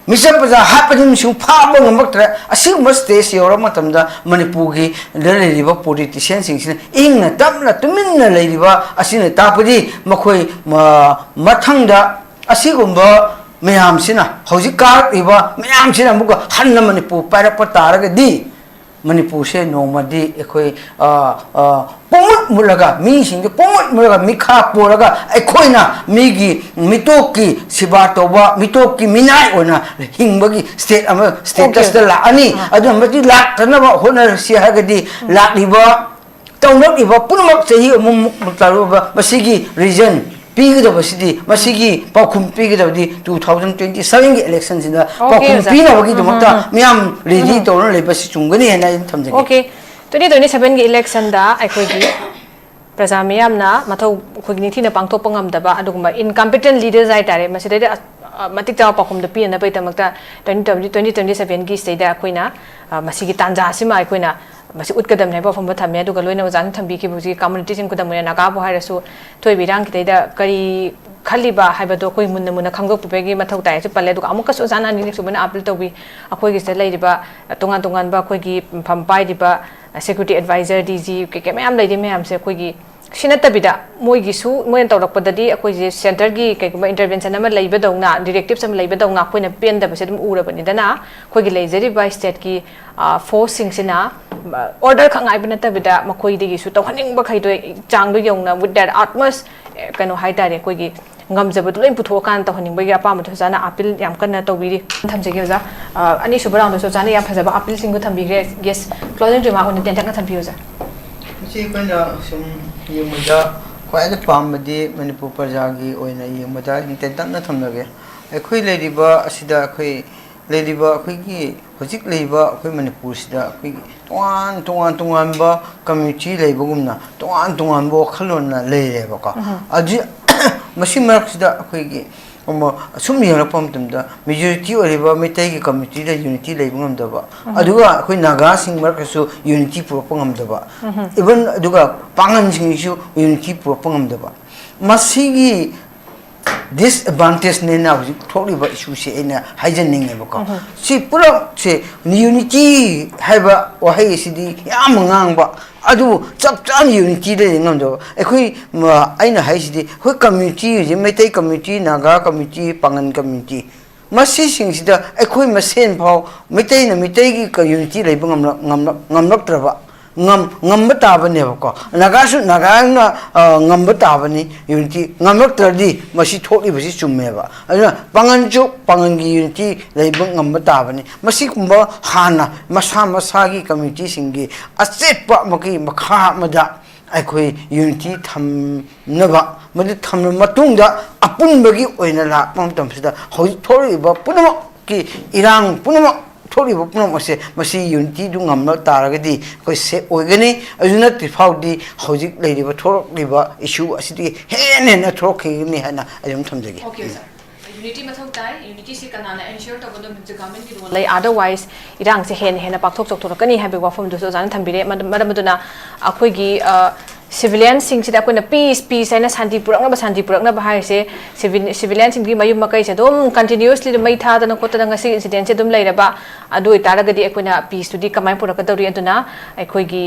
ꯃꯤꯆꯝ ꯄ꯭ꯔꯖꯥ ꯍꯥꯠꯄꯗꯤ ꯃꯤꯁꯤꯡ ꯐꯥꯕ ꯉꯝꯃꯛꯇ꯭ꯔꯦ꯫ ꯑꯁꯤꯒꯨꯝꯕ stage ꯌꯧꯔꯕ ꯃꯇꯝꯗ ꯃꯅꯤꯄꯨꯔꯒꯤꯗ ꯂꯩꯔꯤꯕ politician ꯁꯤꯡꯁꯤꯅ ꯏꯪꯅ ꯇꯞꯅ ꯇꯨꯃꯤꯟꯅ ꯂꯩꯔꯤꯕ ꯑꯁꯤꯅ ꯇꯥꯛꯄꯗꯤ ꯃꯈꯣꯏ ꯃ-, ꯃꯊꯪꯗ ꯑꯁꯤꯒꯨꯝꯕ ꯃꯌꯥꯝꯁꯤꯅ, ꯍꯧꯖꯤꯛ ꯀꯥꯔꯛꯂꯤꯕ ꯃꯌꯥꯝꯁꯤꯅ ꯑꯃꯨꯛꯀ ꯍꯟꯅ ꯃꯅꯤꯄꯨꯔ ꯄꯥꯏꯔꯛꯄ ꯇꯥꯔꯒꯗꯤ ꯃꯅꯤꯄꯨꯔꯁꯦ ꯅꯣꯡꯃꯗꯤ ꯑꯩꯈꯣꯏ, ꯑ, ꯑ, ꯄꯨꯡꯃꯨꯠ ꯃꯨꯠꯂꯒ, ꯃꯤꯁꯤꯡꯁꯦ ꯄꯨꯡꯃꯨꯠ ꯃꯨꯠꯂꯒ, ꯃꯤꯈꯥ ꯄꯣꯜꯂꯒ ꯑꯩꯈꯣꯏꯅ ꯃꯤꯒꯤ ꯃꯤꯇꯣꯞꯀꯤ ꯁꯦꯕꯥ ꯇꯧꯕ, ꯃꯤꯇꯣꯞꯀꯤ ꯃꯤꯅꯥꯏ ꯑꯣꯏꯅ ꯍꯤꯡꯕꯒꯤ state ꯑꯃ, status ꯇ ꯂꯥꯛꯑꯅꯤ꯫ ꯑꯥ꯫ ꯑꯗꯨꯅ ꯃꯁꯤ ꯂꯥꯛꯇꯅꯕ ꯍꯣꯠꯅꯔꯁꯤ ꯍꯥꯏꯔꯒꯗꯤ ꯎꯝ꯫ ꯂꯥꯛꯂꯤꯕ ꯇꯧꯅꯔꯤꯕ ꯄꯨꯝꯅꯃꯛ ꯆꯍꯤ ꯑꯃꯃꯨꯛ ꯇꯧꯔꯨꯕ ꯃꯁꯤꯒꯤ reason ꯄꯤꯒꯗꯕꯁꯤꯗꯤ, ꯃꯁꯤꯒꯤ ꯄꯥꯎꯈꯨꯝ ꯄꯤꯒꯗꯕꯗꯤ two thousand twenty seven ꯒꯤ election ꯁꯤꯗ Okay, ꯄꯥꯎꯈꯨꯝ ꯑꯣꯖꯥ꯫ ꯄꯤꯅꯕꯒꯤꯗꯃꯛꯇ ꯎꯝ, ꯎꯝ, ꯎꯝ꯫ ꯃꯤꯌꯥꯝ ready ꯎꯝ꯫ ꯇꯧꯔ ꯂꯩꯕꯁꯤ ꯆꯨꯝꯒꯅꯤ ꯍꯥꯏꯅ ꯑꯩ ꯑꯗꯨꯝ ꯊꯝꯖꯒꯦ꯫ Okay, twenty twenty seven ꯒꯤ election ꯗ ꯑꯩꯈꯣꯏꯒꯤ ꯄ꯭ꯔꯖꯥ ꯃꯤꯌꯥꯝꯅ ꯃꯊꯧ ꯑꯩꯈꯣꯏꯒꯤ ꯅꯤꯡꯊꯤꯅ ꯄꯥꯡꯊꯣꯛꯄ ꯉꯝꯗꯕ ꯑꯗꯨꯒꯨꯝꯕ incompetent leaders ꯍꯥꯏꯇꯥꯔꯦ, ꯃꯁꯤꯗꯩꯗ ꯑ-, ꯑ, ꯃꯇꯤꯛ ꯆꯥꯕ ꯄꯥꯎꯈꯨꯝꯗꯣ ꯄꯤꯅꯅꯕꯒꯤꯗꯃꯛꯇ twenty twenty twenty twenty seven ꯒꯤ ꯁꯤꯗꯩꯗ ꯑꯩꯈꯣꯏꯅ, ꯑ, ꯃꯁꯤꯒꯤ ꯇꯥꯟꯖꯥ ꯑꯁꯤꯃ ꯑꯩꯈꯣꯏꯅ ꯃꯁꯤ ꯎꯠꯀꯗꯕꯅꯤ ꯍꯥꯏꯕ ꯋꯥꯐꯝ ꯑꯃ ꯊꯝꯃꯦ꯫ ꯑꯗꯨꯒ ꯂꯣꯏꯅ ꯑꯣꯖꯥꯅ ꯊꯝꯕꯤꯈꯤꯕ ꯍꯧꯖꯤꯛꯀꯤ communityꯁꯤꯡ, ꯈꯨꯗꯝ ꯑꯣꯏꯅ ꯅꯥꯒꯥꯕꯨ ꯍꯥꯏꯔꯁꯨ, ꯊꯣꯛꯏꯕ ꯏꯔꯥꯡ ꯈꯤꯇꯩꯗ ꯀꯔꯤ ꯈꯜꯂꯤꯕ ꯍꯥꯏꯕꯗꯣ ꯑꯩꯈꯣꯏ ꯃꯨꯟꯅ ꯃꯨꯟꯅ ꯈꯪꯗꯣꯛꯄꯤꯕꯒꯤ ꯃꯊꯧ ꯇꯥꯏꯁꯨ ꯄꯜꯂꯦ꯫ ꯑꯗꯨꯒ ꯑꯃꯨꯛꯀꯁꯨ ꯑꯣꯖꯥꯅ ꯑꯅꯤꯔꯛ ꯁꯨꯕꯅ appeal ꯇꯧꯕꯤ, ꯑꯩꯈꯣꯏꯒꯤꯁꯤꯗ ꯂꯩꯔꯤꯕ ꯇꯣꯉꯥꯟ ꯇꯣꯉꯥꯟꯕ ꯑꯩꯈꯣꯏꯒꯤ ꯐꯝ ꯄꯥꯏꯔꯤꯕ security advisor, D G, ꯀꯩ ꯀꯩ ꯃꯌꯥꯝ ꯂꯩꯔꯤ ꯃꯌꯥꯝꯁꯦ ꯑꯩꯈꯣꯏꯒꯤ ꯁꯤ ꯅꯠꯇꯕꯤꯗ ꯃꯣꯏꯒꯤꯁꯨ, ꯃꯣꯏꯅ ꯇꯧꯔꯛꯄꯗꯗꯤ ꯑꯩꯈꯣꯏꯁꯦ centreꯒꯤ ꯀꯩꯒꯨꯝꯕ intervention ꯑꯃ ꯂꯩꯕꯗꯧꯅ, directives ꯑꯃ ꯂꯩꯕꯗꯧꯅ ꯑꯩꯈꯣꯏꯅ ꯄꯦꯟꯗꯕꯁꯦ ꯑꯗꯨꯝ ꯎꯔꯕꯅꯤꯗꯅ꯫ ꯑꯩꯈꯣꯏꯒꯤ ꯂꯩꯖꯔꯤꯕ stateꯀꯤ, ꯑ, forceꯁꯤꯡꯁꯤꯅ, ꯑ, order ꯈꯛ ꯉꯥꯏꯕ ꯅꯠꯇꯕꯤꯗ ꯃꯈꯣꯏꯗꯒꯤꯁꯨ ꯇꯧꯍꯟꯅꯤꯡꯕ ꯈꯩꯗꯣ ꯆꯥꯡꯗꯣ ꯌꯧꯅ with their utmost, ꯑꯦ, ꯀꯩꯅꯣ ꯍꯥꯏꯇꯥꯔꯦ, ꯑꯩꯈꯣꯏꯒꯤ ꯉꯝꯖꯕꯗꯣ ꯂꯣꯏ ꯄꯨꯊꯣꯛꯑꯀꯥꯟꯗ ꯇꯧꯍꯟꯅꯤꯡꯕꯒꯤ ꯑꯄꯥꯝꯕꯗꯣ ꯑꯣꯖꯥꯅ appeal ꯌꯥꯝ ꯀꯟꯅ ꯇꯧꯕꯤꯔꯤ꯫ ꯊꯝꯖꯒꯦ ꯑꯣꯖꯥ꯫ ꯑ, ꯑꯅꯤꯁꯨꯕ roundꯗꯁꯨ ꯑꯣꯖꯥꯅ ꯌꯥꯝ ꯐꯖꯕ appealꯁꯤꯡꯗꯣ ꯊꯝꯕꯤꯈ꯭ꯔꯦ꯫ Yes, closing remark ꯑꯣꯏꯅ ꯇꯦꯟꯇꯛꯅ ꯊꯝꯕꯤꯌꯨ ꯑꯣꯖꯥ꯫ ꯃꯁꯤ ꯑꯩꯈꯣꯏꯅ ꯁꯨꯝ ꯌꯦꯡꯕꯗ ꯈ꯭ꯋꯥꯏꯗꯒꯤ ꯄꯥꯝꯕꯗꯤ ꯃꯅꯤꯄꯨꯔ ꯄ꯭ꯔꯖꯥꯒꯤ ꯑꯣꯏꯅ ꯌꯦꯡꯕꯗ ꯁꯨꯝ ꯇꯦꯟꯇꯛꯅ ꯊꯝꯖꯒꯦ꯫ ꯑꯩꯈꯣꯏ ꯂꯩꯔꯤꯕ ꯑꯁꯤꯗ ꯑꯩꯈꯣꯏ ꯂꯩꯔꯤꯕ ꯑꯩꯈꯣꯏꯒꯤ ꯍꯧꯖꯤꯛ ꯂꯩꯔꯤꯕ ꯑꯩꯈꯣꯏ ꯃꯅꯤꯄꯨꯔꯁꯤꯗ ꯑꯩꯈꯣꯏꯒꯤ ꯇꯣꯉꯥꯟ ꯇꯣꯉꯥꯟ ꯇꯣꯉꯥꯟꯕ community ꯂꯩꯕꯒꯨꯝꯅ ꯇꯣꯉꯥꯟ ꯇꯣꯉꯥꯟꯕ ꯋꯥꯈꯜꯂꯣꯟꯅ ꯂꯩꯔꯦꯕꯀꯣ꯫ ꯎꯝ꯫ ꯑꯗꯨ ꯃꯁꯤ ꯃꯔꯛꯁꯤꯗ ꯑꯩꯈꯣꯏꯒꯤ ꯑꯃ ꯑꯁꯨꯝ ꯌꯦꯡꯂꯛꯄ ꯃꯇꯝꯗ majority ꯑꯣꯏꯔꯤꯕ ꯃꯩꯇꯩꯒꯤ communityꯗ unity ꯂꯩꯕ ꯉꯝꯗꯕ, ꯎꯝ꯫ ꯑꯗꯨꯒ ꯑꯩꯈꯣꯏ ꯅꯥꯒꯥꯁꯤꯡ ꯃꯔꯛꯇꯁꯨ unity ꯄꯨꯔꯛꯄ ꯉꯝꯗꯕ, ꯎꯝ꯫ Even ꯑꯗꯨꯒ ꯄꯥꯉꯟꯁꯤꯡꯒꯤꯁꯨ unity ꯄꯨꯔꯛꯄ ꯉꯝꯗꯕ, ꯃꯁꯤꯒꯤ disadvantageꯅꯦꯅ ꯍꯧꯖꯤꯛ ꯊꯣꯛꯂꯤꯕ issueꯁꯦ ꯑꯩꯅ ꯍꯥꯏꯖꯅꯤꯡꯉꯦꯕꯀꯣ꯫ ꯎꯝ꯫ ꯁꯤ ꯄꯨꯂꯞꯁꯦ unity ꯍꯥꯏꯕ ꯋꯥꯍꯩ ꯑꯁꯤꯗꯤ ꯌꯥꯝ ꯉꯥꯡꯕ, ꯑꯗꯨꯕꯨ ꯆꯞ ꯆꯥꯅ unity ꯂꯩ ꯉꯝꯗꯕ꯫ ꯑꯩꯈꯣꯏ, ꯃ-, ꯑꯩꯅ ꯍꯥꯏꯁꯤꯗꯤ ꯑꯩꯈꯣꯏ community ꯍꯧꯖꯤꯛ Meitei community, Naga community, ꯄꯥꯉꯟ community, ꯃꯁꯤꯁꯤꯡꯁꯤꯗ ꯑꯩꯈꯣꯏ ꯃꯁꯦꯟ ꯐꯥꯎ ꯃꯩꯇꯩꯅ ꯃꯩꯇꯩꯒꯤ ꯀ-, unity ꯂꯩꯕ ꯉꯝꯂꯛ-, ꯉꯝꯂꯛ-, ꯉꯝꯂꯛꯇ꯭ꯔꯕ, ꯉꯝ-, ꯉꯝꯕ ꯇꯥꯕꯅꯦꯕꯀꯣ꯫ ꯅꯥꯒꯥꯁꯨ ꯅꯥꯒꯥꯅ, ꯑ, ꯉꯝꯕ ꯇꯥꯕꯅꯤ unity꯫ ꯉꯝꯂꯛꯇ꯭ꯔꯗꯤ ꯃꯁꯤ ꯊꯣꯛꯂꯤꯕꯁꯤ ꯆꯨꯝꯃꯦꯕ꯫ ꯑꯗꯨꯅ ꯄꯥꯉꯟꯁꯨ ꯄꯥꯉꯟꯒꯤ unity ꯂꯩꯕ ꯉꯝꯕ ꯇꯥꯕꯅꯤ꯫ ꯃꯁꯤꯒꯨꯝꯕ ꯍꯥꯟꯅ ꯃꯁꯥ ꯃꯁꯥꯒꯤ communityꯁꯤꯡꯒꯤ ꯑꯆꯦꯠꯄ ꯑꯃꯒꯤ ꯃꯈꯥ ꯑꯃꯗ ꯑꯩꯈꯣꯏ unity ꯊꯝꯅꯕ, ꯃꯗꯨ ꯊꯝꯂꯕ ꯃꯇꯨꯡꯗ ꯑꯄꯨꯟꯕꯒꯤ ꯑꯣꯏꯅ ꯂꯥꯛꯄ ꯃꯇꯝꯁꯤꯗ ꯍꯧꯖꯤꯛ ꯊꯣꯛꯂꯤꯕ ꯄꯨꯝꯅꯃꯛꯀꯤ ꯏꯔꯥꯡ ꯄꯨꯝꯅꯃꯛ, ꯊꯣꯛꯂꯤꯕ ꯄꯨꯝꯅꯃꯛ ꯑꯁꯦ ꯃꯁꯤ unityꯗꯨ ꯉꯝꯂ ꯇꯥꯔꯒꯗꯤ ꯑꯩꯈꯣꯏ safe ꯑꯣꯏꯒꯅꯤ꯫ ꯑꯗꯨ ꯅꯠꯇ꯭ꯔꯤ ꯐꯥꯎꯗꯤ ꯍꯧꯖꯤꯛ ꯂꯩꯔꯤꯕ, ꯊꯣꯛꯂꯛꯂꯤꯕ issue ꯑꯁꯤꯗꯒꯤ ꯍꯦꯟꯅ ꯍꯦꯟꯅ ꯊꯣꯛꯂꯛꯈꯤꯒꯅꯤ ꯍꯥꯏꯅ ꯑꯩ ꯑꯗꯨꯝ ꯊꯝꯖꯒꯦ꯫ Okay, sir. ꯌꯨꯅꯤꯇꯤ ꯃꯊꯧ ꯇꯥꯏ꯫ ꯌꯨꯅꯤꯇꯤꯁꯤ ꯀꯅꯥꯅ ꯑꯦꯟꯁꯤꯌꯣꯔ ꯇꯧꯒꯗꯕꯅꯣ ꯍꯥꯏꯕꯁꯦ ꯒꯚꯔꯟꯃꯦꯟꯠꯀꯤ ꯔꯣꯜ ꯂꯩ꯫ ꯑꯗꯔꯋꯥꯏꯁ ꯏꯔꯥꯡꯁꯦ ꯍꯦꯟꯅ ꯍꯦꯟꯅ ꯄꯥꯛꯊꯣꯛ ꯆꯥꯎꯊꯣꯔꯛꯀꯅꯤ ꯍꯥꯏꯕꯒꯤ ꯋꯥꯐꯝꯗꯨꯁꯨ ꯑꯣꯖꯥꯅ ꯊꯝꯕꯤꯔꯦ꯫ ꯃꯔꯝ ꯑꯗꯨꯅ ꯑꯩꯈꯣꯏꯒꯤ ꯁꯤꯚꯤꯂꯤꯌꯟꯁꯤꯡꯁꯤꯗ ꯑꯩꯈꯣꯏꯅ ꯄꯤꯁ ꯄꯤꯁ ꯍꯥꯏꯅ ꯁꯥꯟꯇꯤ ꯄꯨꯔꯛꯅꯕ ꯁꯥꯟꯇꯤ ꯄꯨꯔꯛꯅꯕ ꯍꯥꯏꯔꯤꯁꯦ ꯁꯤꯚꯤꯂꯤꯌꯟꯁꯤꯡꯒꯤ ꯃꯌꯨꯝ ꯃꯀꯩꯁꯦ ꯑꯗꯨꯝ ꯀꯟꯇꯤꯅ꯭ꯌꯨꯁꯂꯤ ꯃꯩ ꯊꯥꯗꯅ ꯈꯣꯠꯇꯅ ꯉꯁꯤ ꯏꯟꯁꯤꯗꯦꯟꯁꯦ ꯑꯗꯨꯝ ꯂꯩꯔꯕ꯫ ꯑꯗꯨ ꯑꯣꯏꯇꯥꯔꯒꯗꯤ ꯑꯩꯈꯣꯏꯅ ꯄꯤꯁꯇꯨꯗꯤ ꯀꯃꯥꯏꯅ ꯄꯨꯔꯛꯀꯗꯧꯔꯤ? ꯑꯗꯨꯅ ꯑꯩꯈꯣꯏꯒꯤ